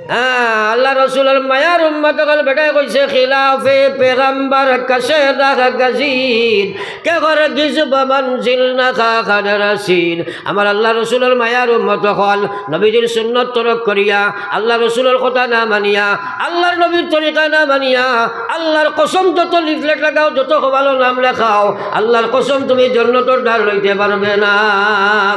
হ্যাঁ, আল্লার রসুলর মায়ার উম্মত অকল বেটায় কইছে, খিলাফে পেগাম্বার কাছে রাখ গজির, কে হরগিজ বা মঞ্জিল না খা খাদ রসিদ। আমার আল্লার রসুলর মায়ার উম্মত অকল, নবীজির সুন্নত তরক করিয়া, আল্লার রসুলর কথা না মানিয়া, আল্লার নবীর তরিকা না মানিয়া, আল্লার কসম, যত লিফলেট লাগাও, যত কপালো নাম লেখাও, আল্লার কসম তুমি জন্নতর দ্বার লইতে পারবে না।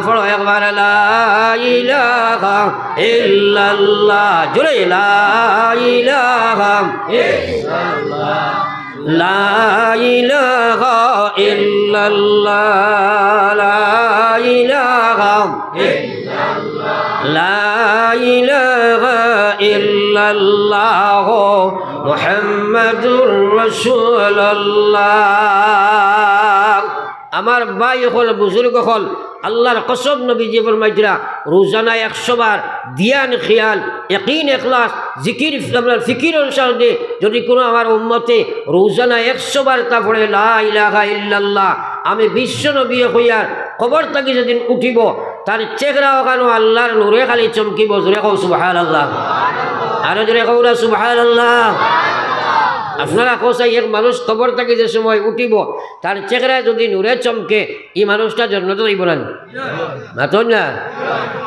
পড়ো একবার, লা ইলাহা ইল্লাল্লাহ, জোরে, লা ইলাহা ইল্লাল্লাহ, লা ইলাহা ইল্লাল্লাহ, লা ইলাহা ইল্লাল্লাহ, লা ইলাহা ইল্লাল্লাহ, মুহাম্মাদুর রাসূলুল্লাহ। আমার ভাই অকল, বুজুর্গ অকল, আল্লার কসম, নবীজি ফরমাইতরা, রোজানা একশো বার ধ্যান, খিয়াল, ইয়াকিন, ইখলাস, জিকির, আপনার ফিকির অনুসারে যদি কোনো আমার উম্মতে রোজানা একশো বার তা পড়ে, লা ইলাহা ইল্লাল্লাহ, আমি বিশ্ব নবীয়ে কইয়ার, কবর থাকি যেদিন উঠিবো, তার চেহারা অখানো আল্লার নূরে খালি চমকিবো। জোরে কও সুবহানাল্লাহ। আরো জোরে কও না সুবহানাল্লাহ। আপনারা কও চাই, এক মানুষ কবর থাকি যে সময় উঠিবো, তার চেহারায় যদি নূরে চমকে, ই মানুষটা জন্নতো যাইবো না নি? মাতইন না?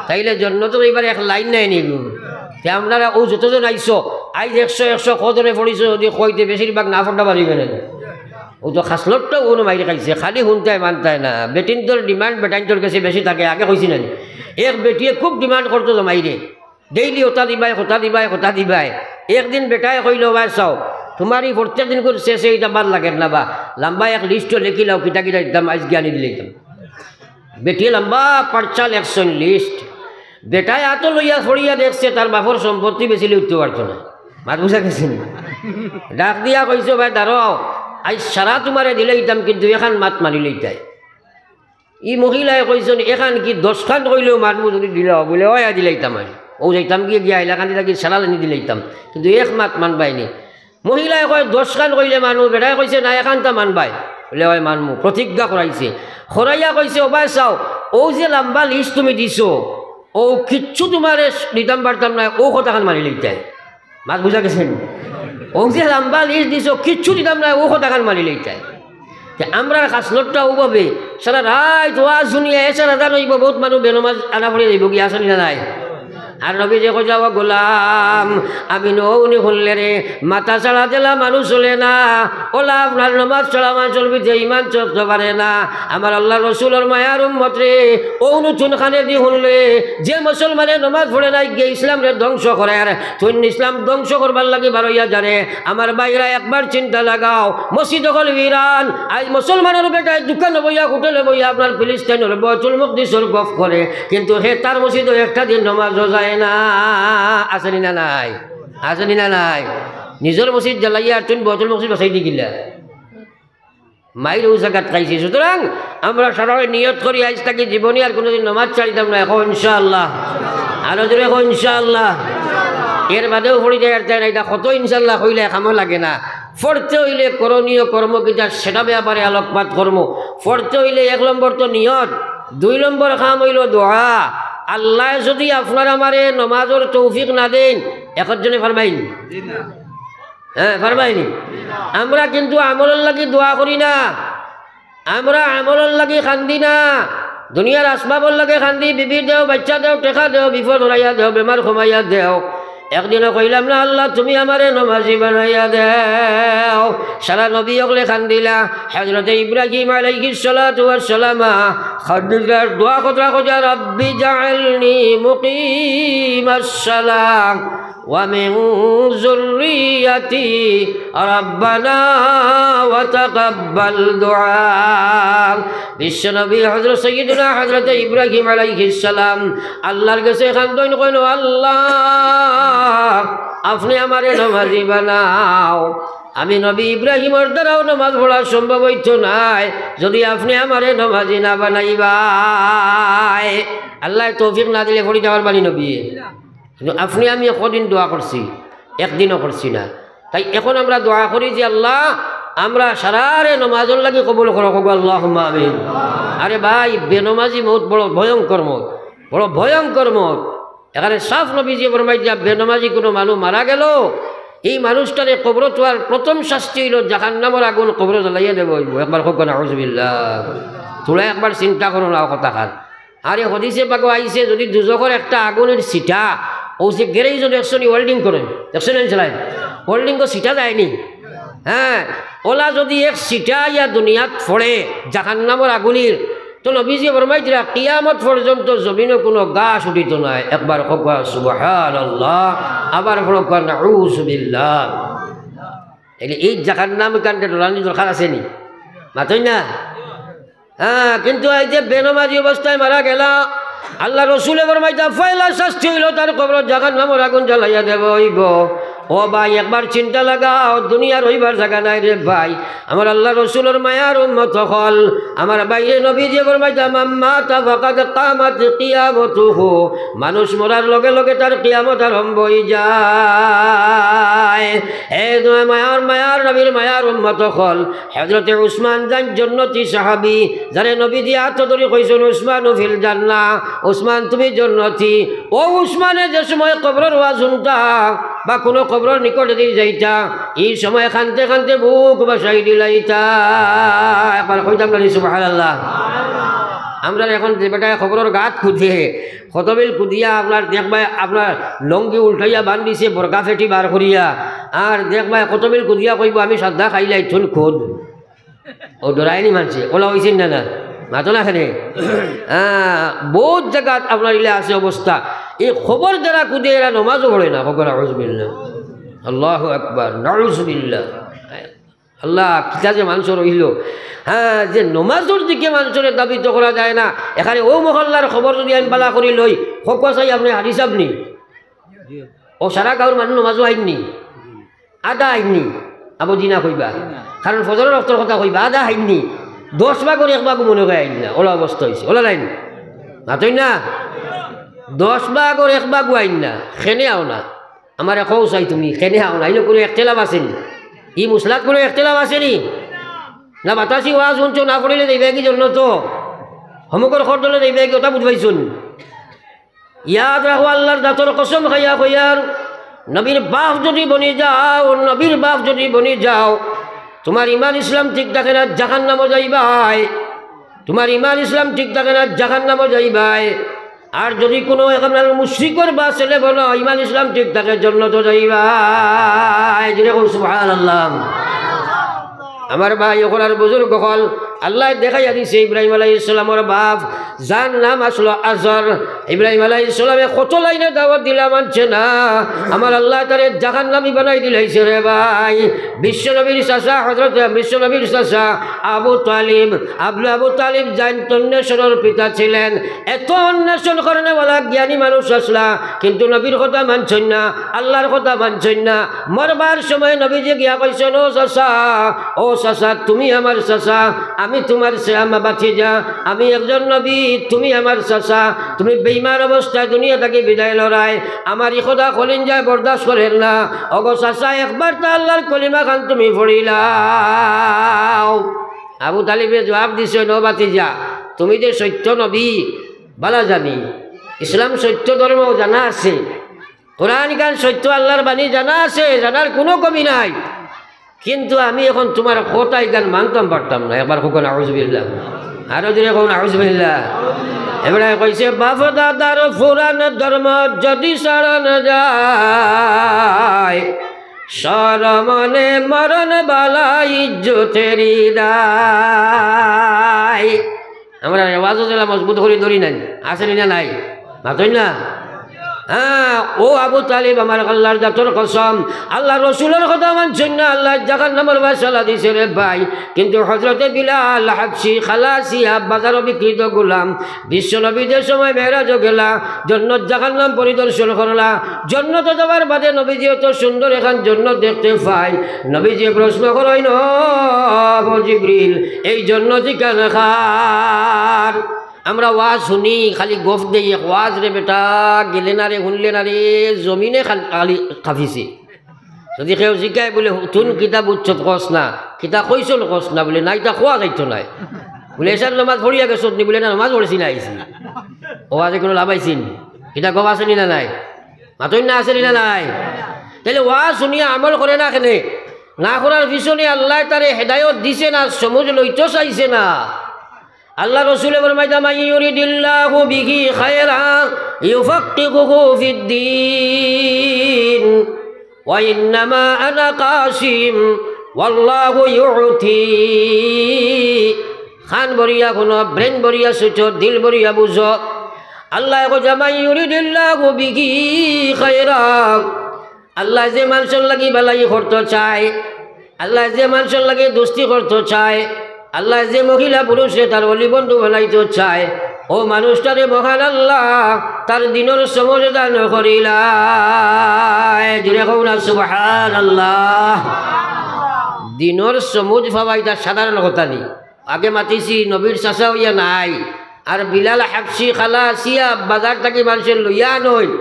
তাইলে জন্নতো যাইবার এক লাইন নাই নি গো? তে আপনারা অউ যতজন আইছো, আইজ একশো, একশো কজনে পড়িছো যদি কইতে, বেশিরভাগ না পড়তা পারিবে না। অউ তো খাসলতটা অনো মাইর খাইছে, খালি হুনতায় মানতায় না। বেটিন্তর ডিমান্ড বেটাইন্তর গেছে বেশি থাকে, আগে কইছি না নি? এক বেটিয়ে খুব ডিমান্ড করতো জামাইরে, ডেইলি অতা দিবায়, অতা দিবায়, অতা দিবায়। একদিন বেটায় কইলো, "ভাই চাও, তুমার ই প্রত্যেক দিন করে শেষে ইটা ভালা লাগের না বা, লাম্বা এক লিস্টো লেখিলাও, কিতা কিতা দিতাম, আইজকে আনি দিলাইতাম।" বেটিয়ে লাম্বা পার্চাল একশন লিস্ট। বেটায় আতো লইয়া পড়িয়া দেখছে, তার বাপর সম্পত্তি বেচিলে উঠতে পারতো না। মাত বুঝা গেছে নি? ডাক দিয়া কইছে, "ভাই দাঁড়াও, আইজ সারা তুমারে দিলাইতাম, কিন্তু এখান মাত মানিলাইতায়।" ই মহিলায় কইছন, "এখান কি দশখান কইলেও মানমু যদি দিলাও?" বুলে, "অয়, আয় দিলাইতাম আমি। অউ যাইতাম গিয়া, গিয়া হাইলাকান্দি থাকি সারা আনি দিলাইতাম, কিন্তু এক মাত মানবায় নি।" মহিলায় কয়, "দশখান কইলে মানমু।" বেটায় কইছে, "না, এখানতা মানবায়।" বুলে, "অয় মানমু।" প্রতিজ্ঞা করাইছে। করাইয়া কইছে, "ও ভাই চাও, অউ যে লাম্বা লিস্ট তুমি দিছো, অউ কিচ্ছু তুমারে দিতাম পারতাম না, অউ কথাখান মানিলাইতায়।" মাত বুঝা গেছে নি? অউ যে লাম্বা লিস্ট দিছো, কিচ্ছু দিতাম না, অউ কথাখান মানিলাইতায়। তে আমরার খাসলতটা অউভাবে, সারা রাইত ওয়াজ হুনিয়া এশার আজান অইবো, বউত মানুষ বেনমাজ আনা পড়ি যাইবো, কি আছে নি না নাই? আর নবীজিয়ে কইলা, "ও গোলাম, আমি নু অউ নি হুনলে রে, মাথা ছাড়া যেলা মানুষ চলে না, অলা আপনার নমাজ ছাড়া মানুষর ভিতরে ইমান চলতে পারে না।" আমার আল্লার রসুলর মায়ার উম্মত রে, অউ নু তুন কানেদি হুনলে, যে মুসলমানে নমাজ পড়ে না, গিয়া ইসলামরে ধ্বংস করের। তুইন ইসলাম ধ্বংস করবার লাগি বারইয়া যারে। আমার ভাইরা, একবার চিন্তা লাগাও, মসজিদ অকল বিরান। আইজ মুসলমানর বেটায় দোকানো বইয়া, হোটেলো বইয়া, আপনার ফিলিস্তিনর বয়তুল মুকদিসর গফ করে, কিন্তু হে তার মসজিদো একটা দিন নমাজও যায় না। আছে নি না নাই? আছে নি না নাই? নিজর মসজিদ জ্বালাইয়া আর তুইন বয়তুল মুকদিস বাচাই দি কিলা? মাইর অউ জাগাত খাইছি। সুতরাং আমরা সারায় নিয়ত করি, আইজ থাকি জীবনে আর কুনুদিন নমাজ ছাড়িতাম না। কও ইনশাআল্লাহ। আরো জোরে কও ইনশাআল্লাহ। এর বাদেও পড়ি যাইতায় না, ইটা কত ইনশাআল্লাহ কইলে কামো লাগে না। পড়তে অইলে করণীয় কর্ম কিতা, সেটা ব্যাপারে আলোকপাত করমু। পড়তে অইলে এক নম্বর তো নিয়ত, দুই নম্বর কাম অইলো দোয়া। আল্লায় যদি আপনার আমারে নমাজর তৌফিক না দেইন, একজনে ফরমাইন। হ্যাঁ, ফরমাইনি। আমরা কিন্তু আমলর লাগি দোয়া করি না, আমরা আমলর লাগি কান্দি না। দুনিয়ার আসবাবর লাগি কান্দি, বিবি দেও, বাইচ্চা দেও, টেকা দেও, বিপদ হরাইয়া দেও, বেমার কমাইয়া দেও। একদিনও কইলাম না, "আল্লাহ, তুমি আমারে নমাজি বানাইয়া দেও।" সারা নবী অকলে কান্দিলা। হযরতে ইব্রাহিম আলাইহিস সালাতু ওয়াস সালাম কান্দিলা, দোয়া কররা, কইরা, "রব্বি জাআলনি মুকিমাস সালাহ।" ومن ذريتي ربنا وتقبل دعاء। বিশ্বনবী হযরত সৈয়দুনা হযরত ইব্রাহিম আলাইহিস সালাম আল্লাহর গেছে কান্দইন, কইন, "আল্লাহ, আপনে আমারে নমাজি বানাও।" আমি নবী ইব্রাহিমর দ্বারাও নমাজ পড়া সম্ভব অইতো নায়, যুদি আপনে আমারে নমাজি না বানাইবায়। আল্লায় তৌফিক না দিলে পড়ি যাওয়ার বাণী নবী। কিন্তু আপনে আমি কদিন দোয়া করছি, একদিনও করছি না। তাই এখন আমরা দোয়া করি যে, "আল্লাহ, আমরা সারারে নমাজর লাগি কবুল করো", কও আল্লাহুম্মা আমিন। আরে ভাই, বেনমাজি মউত বড় ভয়ঙ্কর মউত, বড় ভয়ঙ্কর মউত। এখানে সাফ নবীজিয়ে ফরমাইতা, বেনমাজি কুনু মানুষ মারা গেল, এই মানুষটারে কবরো থুয়ার প্রথম শাস্তি অইলো জাহান্নামর আগুন, কবরো জ্বালাইয়া দেওয়া অইবো। একবার কউক্কা নাউজুবিল্লাহ। থুড়া একবার চিন্তা করো না কথাখান। আরে হাদিসে পাকো আইছে, যুদি দুজখর একটা আগুনর ছিটা, অউ যে গ্যারেজো দেখছো নি welding করে, দেখছো নি চালায়? Welding তো ছিটা যায়নি। হ্যাঁ, অলা যুদি এক ছিটা ইয়া দুনিয়াত পড়ে জাহান্নামর আগুনর, তো নবীজিয়ে ফরমাইতরা, কিয়ামত পর্যন্ত জমিনো কুনু ঘাস উঠিতো নায়। একবার কউক্কা সুবহানাল্লাহ, আবার কউক্কা নাউজুবিল্লাহ। তাইলে এই জাহান্নাম কাণ্ডে ডরানির দরকার আছে নি? মাতইন না? হ্যাঁ, কিন্তু এই যে বেনমাজি অবস্থায় মারা গেলা, আল্লার রসুলে ফরমাইতা, পয়লা শাস্তি অইলো তার কবরো জাহান্নামর আগুন জ্বালাইয়া দেওয়া অইবো। ও ভাই, একবার চিন্তা লাগাও, দুনিয়ার রইবার জাগা নাই রে ভাই। আমার আল্লার রসুলর মায়ার উম্মত অকল, আমার ভাইরে নবীজিয়ে ফরমাইতা, "মান মাতা ফাকাদ কামাত কিয়ামাতুহু।" মানুষ মরার লগে লগে তার কিয়ামত আরম্ভ অইযায়। হে দুনিয়ার মায়ার, মায়ার নবীর মায়ার উম্মত অকল, হযরতে উসমান যাইন জন্নতি সাহাবী, যারে নবীজিয়ে আতো ধরি কইছইন, "উসমানু ফিল জান্নাহ, উসমান তুমি জন্নতি।" অউ উসমানে যে সময় কবরর ওয়াজ হুনতা বা কুনু কবরর নিকটেদি যাইতা, ই সময় কানতে কানতে বুক ভাসাই দিলাইতা। একবার কইতাম না নি সুবহানাল্লাহ? আমরার এখন যে বেটায় কবরর গাত কুদে, কতবেল কুদিয়া আপনার দেখবায়, আপনার লুঙ্গি উল্টাইয়া বান্ধিছে, বর্গা ফেটি বার করিয়া, আর দেখবায় কতবেল কুদিয়া কইবো, "আমি সাদ্দা খাইলাই, তুন কুদ।" অউ ডরায়নি মানষে, অলা অইছে না, না? মাতো না কেনে? হ্যাঁ, বউত জাগাত আপনার ইলা আছে অবস্থা। এই কবর যারা কুদে, এরা নমাজও পড়ে না। কউক্কা নাউজুবিল্লাহ। আল্লাহু আকবার, নাউজুবিল্লাহ। আল্লাহ, কিতা যে মানষর অইলো। হ্যাঁ, যে নমাজর দিকে মানষরে ধাবিত করা যায় না, এখানে অউ মহল্লার খবর যুদি আমি বালা করি লই, কউক্কা চাই আপনে হাজি সাব নি? অউ সারা গাউর মানুষ নমাজো আইন নি? আধা আইন নি? আবো জি না কইবা। কারণ ফজরর অক্তর কথা কইবা, আধা আইন নি? দশ ভাগর এক ভাগও মনে অয় আইন না। অলা অবস্থা অইছে, অলা নায় নি? মাতইন না? দশ ভাগর এক ভাগও আইন না, কেনে আও না? আমারে কও চাই তুমি, কেনে আও না? ইনো কুনু একতেলাফ আছে নি? ই মসলাত কুনু একতেলাফ আছে নি? না বাতাসি ওয়াজ হুনছো, না পড়িলে যাইবায়গি জন্নতো? হমকর খর ধরলে যাইবায়গি, অতা বুঝবায়ছো নি? ইয়াদ রাখো, আল্লার জাতর কসম খাইয়া কইয়ার, নবীর বাপ যুদি বনি যাও, নবীর বাপ যুদি বনি যাও, তুমার ইমান ইসলাম ঠিক থাকে না, জাহান্নামো যাইবায়। তুমার ইমান ইসলাম ঠিক থাকে না, জাহান্নামো যাইবায়। আর যুদি কুনু একজন মুশরিকর বা ছেলে বনো, ইমান ইসলাম ঠিক থাকে, জন্নতো যাইবায়। জোরে কও সুবহানাল্লাহ। আমার ভাই অকল আর বুজুর্গ অকল, আল্লায় দেখাইয়া দিছে ইব্রাহিম আলাইহিস সালামর বাপ, যার নাম আছলো আজর। ইব্রাহিম আলাইহিস সালামে কত লাইনে দাওয়াত দিলা, মানছে না। আমার আল্লায় তারে জাহান্নামী বানাই দিলাইছে রে ভাই। বিশ্বনবীর চাচা হযরত, বিশ্বনবীর চাচা আবু তালিব, আবু, আবু তালিব যাইন অন্বেষণর পিতা ছিলেন। এত অন্বেষণ করনেওয়ালা জ্ঞানী মানুষ আছলা, কিন্তু নবীর কথা মানছইন না, আল্লার কথা মানছইন না। মরবার সময় নবীজি গিয়া কইছইন, "ও চাচা, ও চাচা, তুমি আমার চাচা, আমি তুমার সে-, আমা ভাতিজা, আমি একজন নবী, তুমি আমার চাচা, তুমি বেইমান অবস্থায় দুনিয়া থাকি বিদায় লরায়, আমার ই কথা কলিজায় বরদাস্ত করের না। ওগো চাচা, একবার তা আল্লার কলিমা খান তুমি পড়িলাও।" আবু তালিবে জুয়াব দিছইন, "ও ভাতিজা, তুমি যে সত্য নবী, বালা জানি, ইসলাম সত্য ধর্ম জানা আছে, কোরআন খান সত্য আল্লার বাণী জানা আছে, জানার কুনু কমি নাই, কিন্তু আমি এখন তুমার কথা ইখান মানতাম পারতাম না।" একবার কউক্কা নাউজুবিল্লাহ, আরো জোরে কও নাউজুবিল্লাহ। এবারে কইছে, "বাপ দাদার পুরান ধর্ম যুদি ছাড়ন যায়, শরমনে মরন বালা ইজ্জতেরি দায়।" আমরা রেওয়াজও যেলা মজবুত করি ধরি নাই, আছে নি না নাই? মাতইন না? হ্যাঁ, ও আবু তালিব, আমার আল্লাহর জাতর কসম, আল্লাহর রসুলর কথা মানছইন না, আল্লায় জাহান্নামর ফয়সালা দিছে রে ভাই। কিন্তু হযরতে বিলাল হাবশি খালাসিয়া বাজারো বিক্রিত গোলাম, বিশ্বনবী যে সময় মেরাজো গেলা, জন্নত জাহান্নাম পরিদর্শন করলা, জন্নতো যাওয়ার বাদে নবীজি অত সুন্দর এখান জন্নত দেখতে পাইন। নবীজি প্রশ্ন করইন, "ও জিবরিল, এই জন্নত ইখান কার?" আমরা ওয়াজ হুনি, খালি গফ দেই, এক ওয়াজ রে বেটা, গেলে না রে, হুনলে না রে, জমিনে খাল-, খালি কাঁপিছে। যদি কেউ জিকায় বুলে, "তুন কিতা বুঝছত কস না, কিতা কইছন কস না", বুলে, "না, ইতা কওয়া যাইতো নায়।" বুলে, "এশার নমাজ পড়িয়া গেছত নি?" বুলে, "না, নমাজ পড়ছি না, আইছি।" ও ওয়াজে কুনু লাভ আইছে নি? ইতা গফ আছে নি না নাই? মাতইন না, আছে নি না নাই? তাইলে ওয়াজ হুনিয়া আমল করে না কেনে? না করার পিছনে আল্লায় তারে হেদায়ত দিছে না, সমুজ লইতো চাইছে না। আল্লার রসুলে ফরমাইতা, "মান ইউরিদিল্লাহু বিহি খায়রা ইউফাক্কিহুহু ফিদ্দীন, ওয়া ইন্নামা আনা কাসিম, ওয়াল্লাহু ইউতি।" কান ভরিয়া হুনো, brain ভরিয়া সুচো, দিল ভরিয়া বুঝো। আল্লায় কইতা, "মান ইউরিদিল্লাহু বিহি খায়রা।" আল্লায় যে মানষর লাগি ভালাই করতো চায়, আল্লায় যে মানষর লাগি দোস্তি করতো চায়, আল্লায় যে মহিলা পুরুষরে তার অলি বন্ধু বানাইতো চায়, ও মানুষটারে মহান আল্লাহ তার দিনর সমুজ দান করিলায়। জুরে কও না সুবহানাল্লাহ। দিনর সমুজ পাওয়া ইতা সাধারণ কথা নি। আগে মাতিছি, নবীর চাচা অইয়া নাই। আর বিলাল হাবশি খালাসিয়া বাজার থাকি মানষে লইয়া আনইন।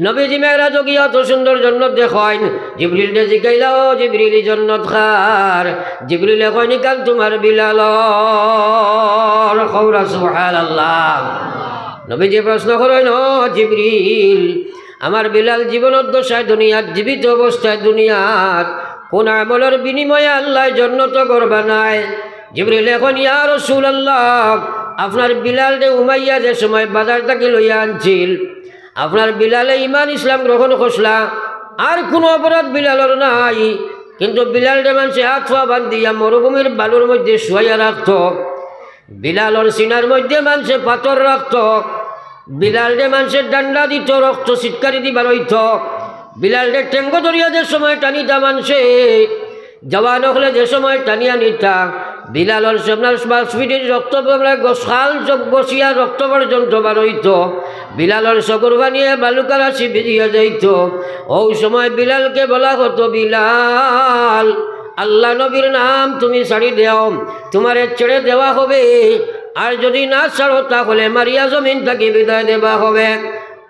নবীজি মেরাজো গিয়া অত সুন্দর জন্নত দেখইন। জিবরিলরে জিকাইলা, "ও জিবরিল, ই জন্নত কার?" জিবরিলে কইন, "ইখান তুমার বিলালর।" কও না সুবহানাল্লাহ। নবীজি প্রশ্ন করইন, "ও জিবরিল, আমার বিলাল জীবনর দশায় দুনিয়াত, জীবিত অবস্থায় দুনিয়াত কুন আমলর বিনিময়ে আল্লায় জন্নতো ঘর বানায়?" জিবরিলে কইন, "ইয়া রাসূলুল্লাহ, আপনার বিলালরে উমাইয়া যে সময় বাজার থাকি লইয়া আনছিল, আপনার বিলালে ঈমান ইসলাম গ্রহণ করছলা, আর কুনু অপরাধ বিলালর নাই, কিন্তু বিলালরে মানষে আত-পা বান্ধিয়া মরুভূমির বালুর মধ্যে শুয়াইয়া রাখতো, বিলালর সিনার মধ্যে মানষে পাথর রাখতো, বিলালরে মানষে ডান্ডা দিতো, রক্ত ছিটকারি দি বারইতো, বিলালরে ঠেঙ্গো ধরিয়া যে সময় টানিতা মানষে, জওয়ান অকলে যে সময় টানিয়া নিতা, বিলালর সব-, আপনার মাংসপিণ্ড রক্ত, আপনার গোসখাল সব বসিয়া রক্ত পর্যন্ত বারইতো, বিলালর চকুর পানিয়ে বালুকা রাশি ভিজিয়া যাইতো। অউ সময় বিলালকে বলা হতো, 'বিলাল, আল্লাহ নবীর নাম তুমি ছাড়ি দেও, তুমারে ছেড়ে দেওয়া হবে, আর যদি না ছাড়ো তাহলে মারিয়া জমিন থাকি বিদায় দেওয়া হবে।'"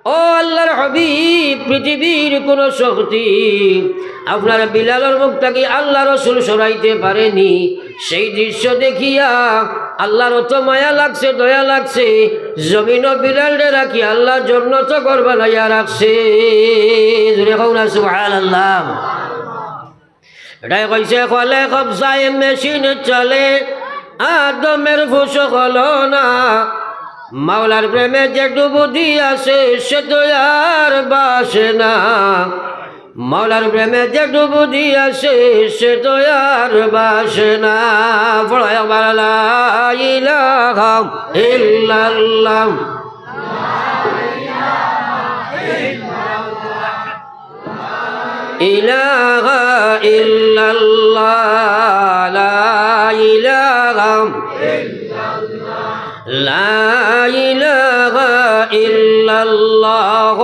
ও আল্লার হাবিব, পৃথিবীর কুনু শক্তি আপনার বিলালর মুখ থাকি আল্লা রসুল সরাইতে পারেনি। সেই দৃশ্য দেখিয়া আল্লার অত মায়া লাগছে, দয়া লাগছে, জমিনো বিলালরে রাখি আল্লা জন্নতো ঘর বানাইয়া রাখছে। জোরে কও না সুবহানাল্লাহ। এটাই কইছে, "কলে কবজায় মেশিন চলে, আদমের ফুস হলো না। মাওলার প্রেমে যে ডুবুদি আছে, সে তো আর বাসে না। মাওলার প্রেমে যে ডুবুদি আছে, সে তো আর বাসে না।" পড়ো একবার, "লা ইলাহা ইল্লাল্লাহ।" ইলাহা ইল্লাল্লাহ, লা ইলাহা, লা ইলাহা ইল্লাল্লাহ,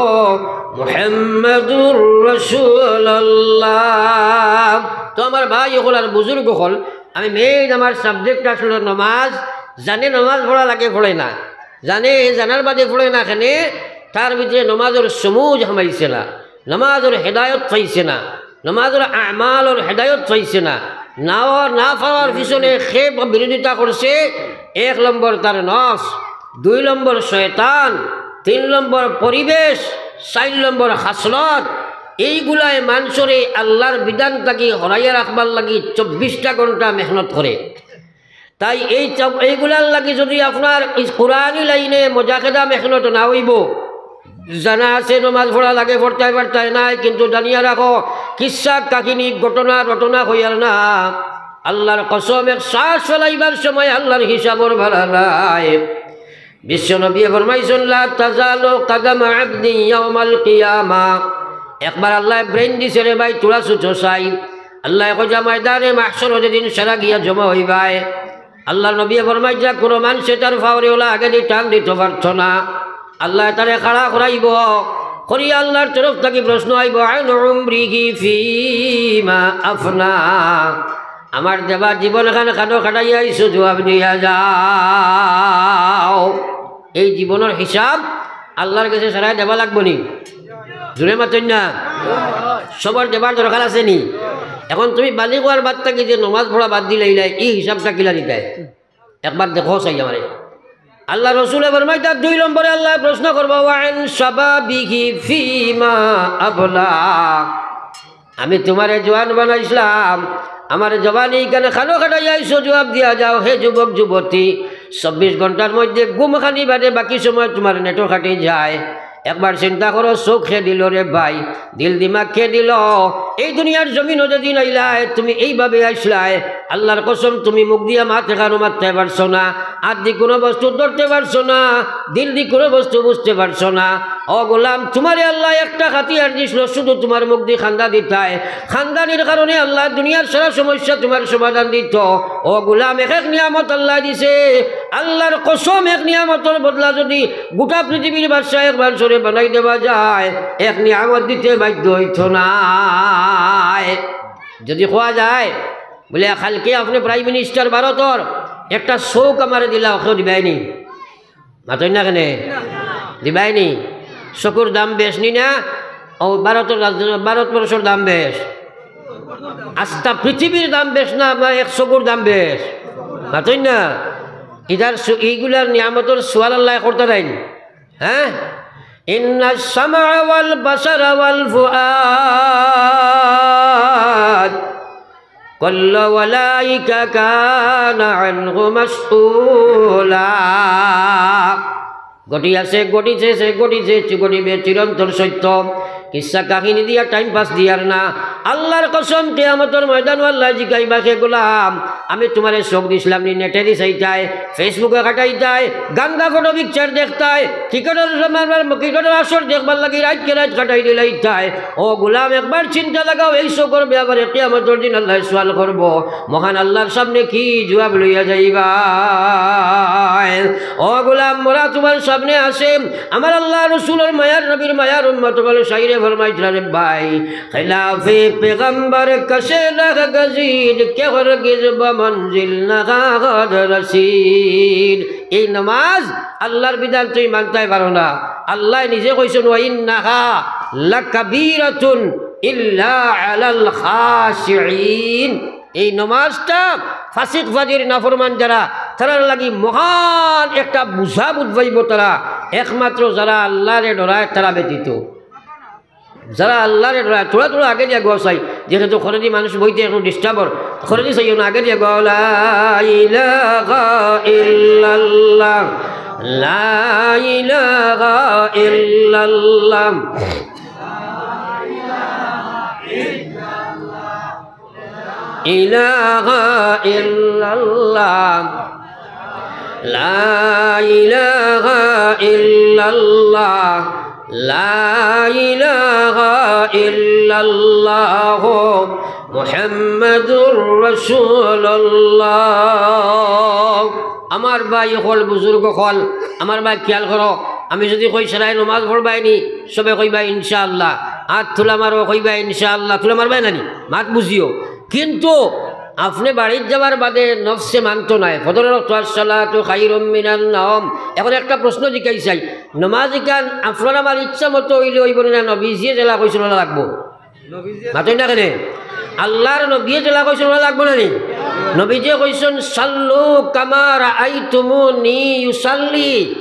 মুহাম্মাদুর রাসূলুল্লাহ। তো আমার ভাই অকল আর বুজুর্গ অকল, আমি main আমার subject আসলে নমাজ, জানে নমাজ পড়া লাগে পড়ে না, জানে জানার বাদে পড়ে না, কেনে তার ভিতরে নমাজর সমুজ হামাইছে না। নমাজর হেদায়ত পাইছে না, নমাজর আমালর হেদায়ত পাইছে না। না, না পাওয়ার পিছনে কে বিরোধিতা করছে? এক নম্বর তার নফস, দুই নম্বর শয়তান, তিন নম্বর পরিবেশ, চাইর নম্বর খাসলত। এইগুলায় মানষরে আল্লার বিধান থাকি হরাইয়া রাখবার লাগি চব্বিশটা ঘন্টা মেহনত করে। তাই এই চব-, এইগুলার লাগি যদি আপনার এই কোরআনি লাইনে মজাকেদা মেহনত না অইবো, জানা আছে নমাজ পড়া লাগে, পড়তায় পারতায় নায়, কিন্তু জানিয়া রাখো, কিচ্ছা কাহিনী, ঘটনা রটনা কইয়ার না। আল্লার কসম, এক শ্বাস ফেলাইবার সময় আল্লার হিসাবর ভাড়া নাই। বিশ্বনবীয়ে ফরমাইছইন, "লা তাজালু কাদামা আবদিন ইয়াউমাল কিয়ামা।" একবার আল্লায় ব্রেইন দিছে রে ভাই, থুড়া সুচো চাই। আল্লায় কইছে, ময়দানে মাহশরো যেদিন সারা গিয়া জমা অইবায়, আল্লার নবীয়ে ফরমাইছইন, কুনু মানষে তার ফাওরে অলা আগেদি টান দিতো পারতো না। আল্লায় তারে খাড়া করাইবো। করিয়া আল্লার তরফ থাকি প্রশ্ন আইবো, "আন উমরিহি ফিমা আফনা।" আমার দেবা জীবনখান খানো কাটাইয়া আইছো, জুয়াব দিয়া যাও। এই জীবনর হিসাব আল্লার গেছে সারায় দেবা লাগবো নি? জুরে মাতইন না। সবর দেবার দরকার আছে নি? এখন তুমি বালিগ অওয়ার বাদ থাকি যে নমাজ পড়া বাদ দিলাইলায়, ই হিসাবটা কিলা দিতায়? একবার দেখো চাই আমারে। আল্লার রসুলে ফরমাইতা, দুই নম্বরে আল্লায় প্রশ্ন করবো, "ওয়া আন শাবাবিহি ফিমা আবলা।" আমি তুমারে জোয়ান বানাইছলাম, আমার জওয়ানি ইখান খানো কাটাইয়া আইছো, জুয়াব দিয়া যাও। হে যুবক যুবতী, চব্বিশ ঘন্টার মধ্যে ঘুম খানি বাদে বাকি সময় তুমার নেটো কাটি যায়। একবার চিন্তা করো, চউখ কে দিলো রে ভাই, দিল দিমাগ কে দিলো? এই দুনিয়ার জমিনো যেদিন আইলায়, তুমি এইভাবে আইছলায়, আল্লার কসম, তুমি মুখ দিয়া মাত এখানো মাততায় পারছো না, আত দি কুনু বস্তু ধরতে পারছো না, দিল দি কুনু বস্তু বুঝতে পারছো না। ও গোলাম, তুমারে আল্লায় একটা হাতিয়ার দিছলো, শুধু তুমার মুখ দি কান্দা দিতায়। কান্দানির কারণে আল্লায় দুনিয়ার সারা সমস্যা তুমার সমাধান দিতো। ও গোলাম, এক এক নিয়ামত আল্লায় দিছে। আল্লার কসম, এক নিয়ামতর বদলা যুদি গোটা পৃথিবীর বাদশা এক মানষরে বানাই দেওয়া যায়, এক নিয়ামত দিতে বাধ্য অইতো নায়। যুদি কওয়া যায়, বুলে, "কালকে আপনে প্রাইম মিনিস্টার ভারতর, একটা চউখ আমারে দিলাও", কেউ দিবায়নি? মাতইন না কেনে? দিবায়নি? চকুর দাম বেশ নি না? ও ভারতর রাজ-, ভারতবর্ষর দাম বেশ। আস্তা পৃথিবীর দাম বেশ না, আপনার এক চকুর দাম বেশ? মাতইন না? ইতার সু-, ইগুলার নিয়ামতর সুয়াল আল্লায় করতা নাইন? হ্যাঁ? ইন্নাস সামআ ওয়াল বাসারা ওয়াল ফুআদ কুল্লু উলাইকা কানা আনহু মাসউলা। ঘটি আছে, ঘটিছে, সে ঘটিছে, চি-, ঘটিবে, চিরন্তন সত্য। কিচ্ছা কাহিনী দিয়া টাইম পাস দিয়ার না। আল্লার কসম, কিয়ামতর ময়দানো আল্লায় জিকাইবা, হে গোলাম, আমি তুমারে চউখ দিছলাম নি, নেটে দি চাইতায়, Facebook-এ কাটাইতায়, গান্দা ফটো পিকচার দেখতায়, ক্রিকেটর, ক্রিকেটর আসর দেখবার লাগি রাইতকে রাইত কাটাই দিলাইতায়। ও গোলাম, একবার চিন্তা লাগাও, এই চউখর ব্যাপারে কিয়ামতর দিন আল্লায় সুয়াল করবো। মহান আল্লার সামনে কি জুয়াব লইয়া যাইবায়? ও গোলাম, মরা তুমার সামনে আছে। আমার আল্লার রসুলর মায়ার নবীর মায়ার উম্মত অকল শাইরে ফরমাইতরা রে ভাই, খিলাফে পেগম্বর কশে রহ গজিদ, কে হরগিজ ব মঞ্জিল নাগাদ রসিদ। এই নমাজ আল্লার বিধান তুমি মানতায় পারো না। আল্লায় নিজে কইছইন, "ওয়া ইন্নাহা লাকাবীরাতুন ইল্লা আলাল খাশিঈন।" এই নমাজটা ফাসিক ফাজির নাফরমান যারা, তারার লাগি মহান একটা বুঝা বুঝবাইবো তারা, একমাত্র যারা আল্লারে ডরায় তারা ব্যতীত। যারা আল্লারে ডরায়, থুড়া থুড়া আগে দিয়া গোয়া চাই, যেহেতু খরেদি মানুষ বইতে একটু ডিস্টার্ব অর, খরেদি চাইও না, আগে দিয়া গোয়া, লা ইলাহা ইল্লাল্লাহ, লা ইলাহা ইল্লাল্লাহ। ইলাহা ইল্লাল্লাহ, লা ইলাহা ইল্লাল্লাহ, লা ইলাহা ইল্লাল্লাহ, মুহাম্মাদুর রাসূলুল্লাহ। আমার ভাই অকল, বুজুর্গ অকল, আমার ভাই খিয়াল করো, আমি যুদি কই সারায় নমাজ পড়বায়নি, সবে কইবা ইনশাআল্লাহ, আত তুলা মারো, কইবা ইনশাআল্লাহ, তুলা মারবায় না নি? মাত বুঝিও। কিন্তু আপনে বাড়িত যাওয়ার বাদে নফসে মানতো নায়। ফজরর ওয়াক্ত আসসালাতু খাইরুম মিনান নাওম। এখন একটা প্রশ্ন জিকাই চাই, নমাজ ইখান আপনার আমার ইচ্ছা মতো অইলে অইবো না, নবীজিয়ে যেলা কইছইন অলা লাগবো? মাতইন না কেনে? আল্লার নবীয়ে যেলা কইছইন অলা লাগবো না নি? নবীজিয়ে কইছইন, "সাল্লু কামা রাআইতুমুনি ইউসাল্লি।"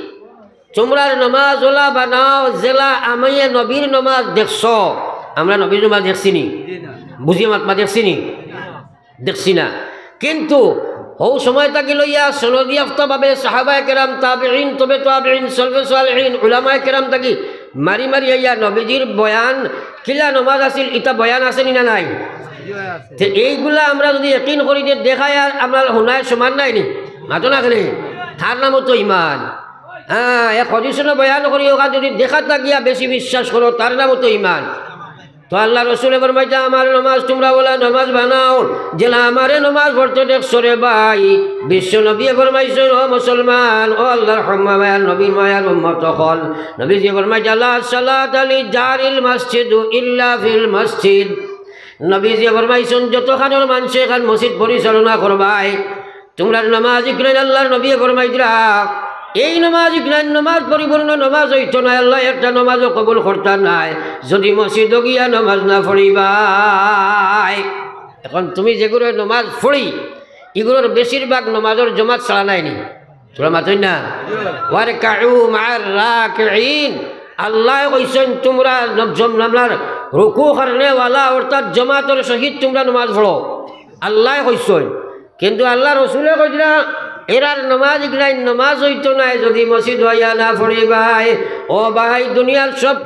তুমরার নমাজ অলা বানাও, যেলা আমি নবীর নমাজ দেখছো। আমরা নবীর নমাজ দেখছি নি? বুঝিয়া মাতবা, দেখছি নি? দেখছি না। কিন্তু হউ সময় থাকি লইয়া সনদিয়াফতাভাবে সাহাবায়ে কেরাম, তাবেঈন, তবে তাবেঈন, সলফে সালেহীন, উলামায়ে কেরাম থাকি মারি মারি আইয়া নবীজির বয়ান, কিলা নমাজ আছিল, ইতা বয়ান আছে নি না নাই? তে এইগুলা আমরা যুদি একিন করি যে দেখায় আর আমরা হুনায় সমান নায় নি? মাতো না কেনে? তার নামও তো ইমান। হ্যাঁ, এক হাদিসো বয়ান করি, অখান যদি দেখা থাকিয়া বেশি বিশ্বাস করো, তার নামও তো ইমান। তো আল্লার রসুলে ফরমাইতা, "আমার নমাজ তুমরা অলা নমাজ বানাও, যেলা আমারে নমাজ পড়তে দেখছো রে ভাই।" বিশ্ব নবীয়ে ফরমাইছইন, "ও মুসলমান, ও আল্লার হম্মা মায়ার নবীর মায়ার উম্মত অকল।" নবীজিয়ে ফরমাইতা, "লা সালাতা লি জারিল মসজিদু ইল্লা ফিল মসজিদ।" নবীজিয়ে ফরমাইছইন, "যতখানর মানষে এখান মসজিদ পরিচালনা করবায়, তুমরার নমাজ ইকরাইন।" আল্লার নবীয়ে ফরমাইতরা, "এই নমাজ ইকরাইন নমাজ পরিপূর্ণ নমাজ অইতো নায়, আল্লায় একটা নমাজও কবুল করতা নায়, যদি মসজিদো গিয়া নমাজ না পড়িবায়।" এখন তুমি যেগুরে নমাজ পড়ি, ইগুলোর বেশিরভাগ নমাজর জমাত ছাড়া নায়নি। তুমরা মাতইন না? "ওয়ারকাউ মা'আর রাকিঈন।" আল্লায় কইছইন, তুমরা নব-, জম-, নামার রুকু করনেওয়ালা, অর্থাৎ জমাতর সহিত তুমরা নমাজ পড়ো। আল্লায় কইছইন। কিন্তু আল্লার রসুলে কইতরা, "এরার নমাজ ইকরাইন নমাজ অইতো নায়, যদি মসজিদ আইয়া না পড়িবায়।" ও ভাই, দুনিয়ার সব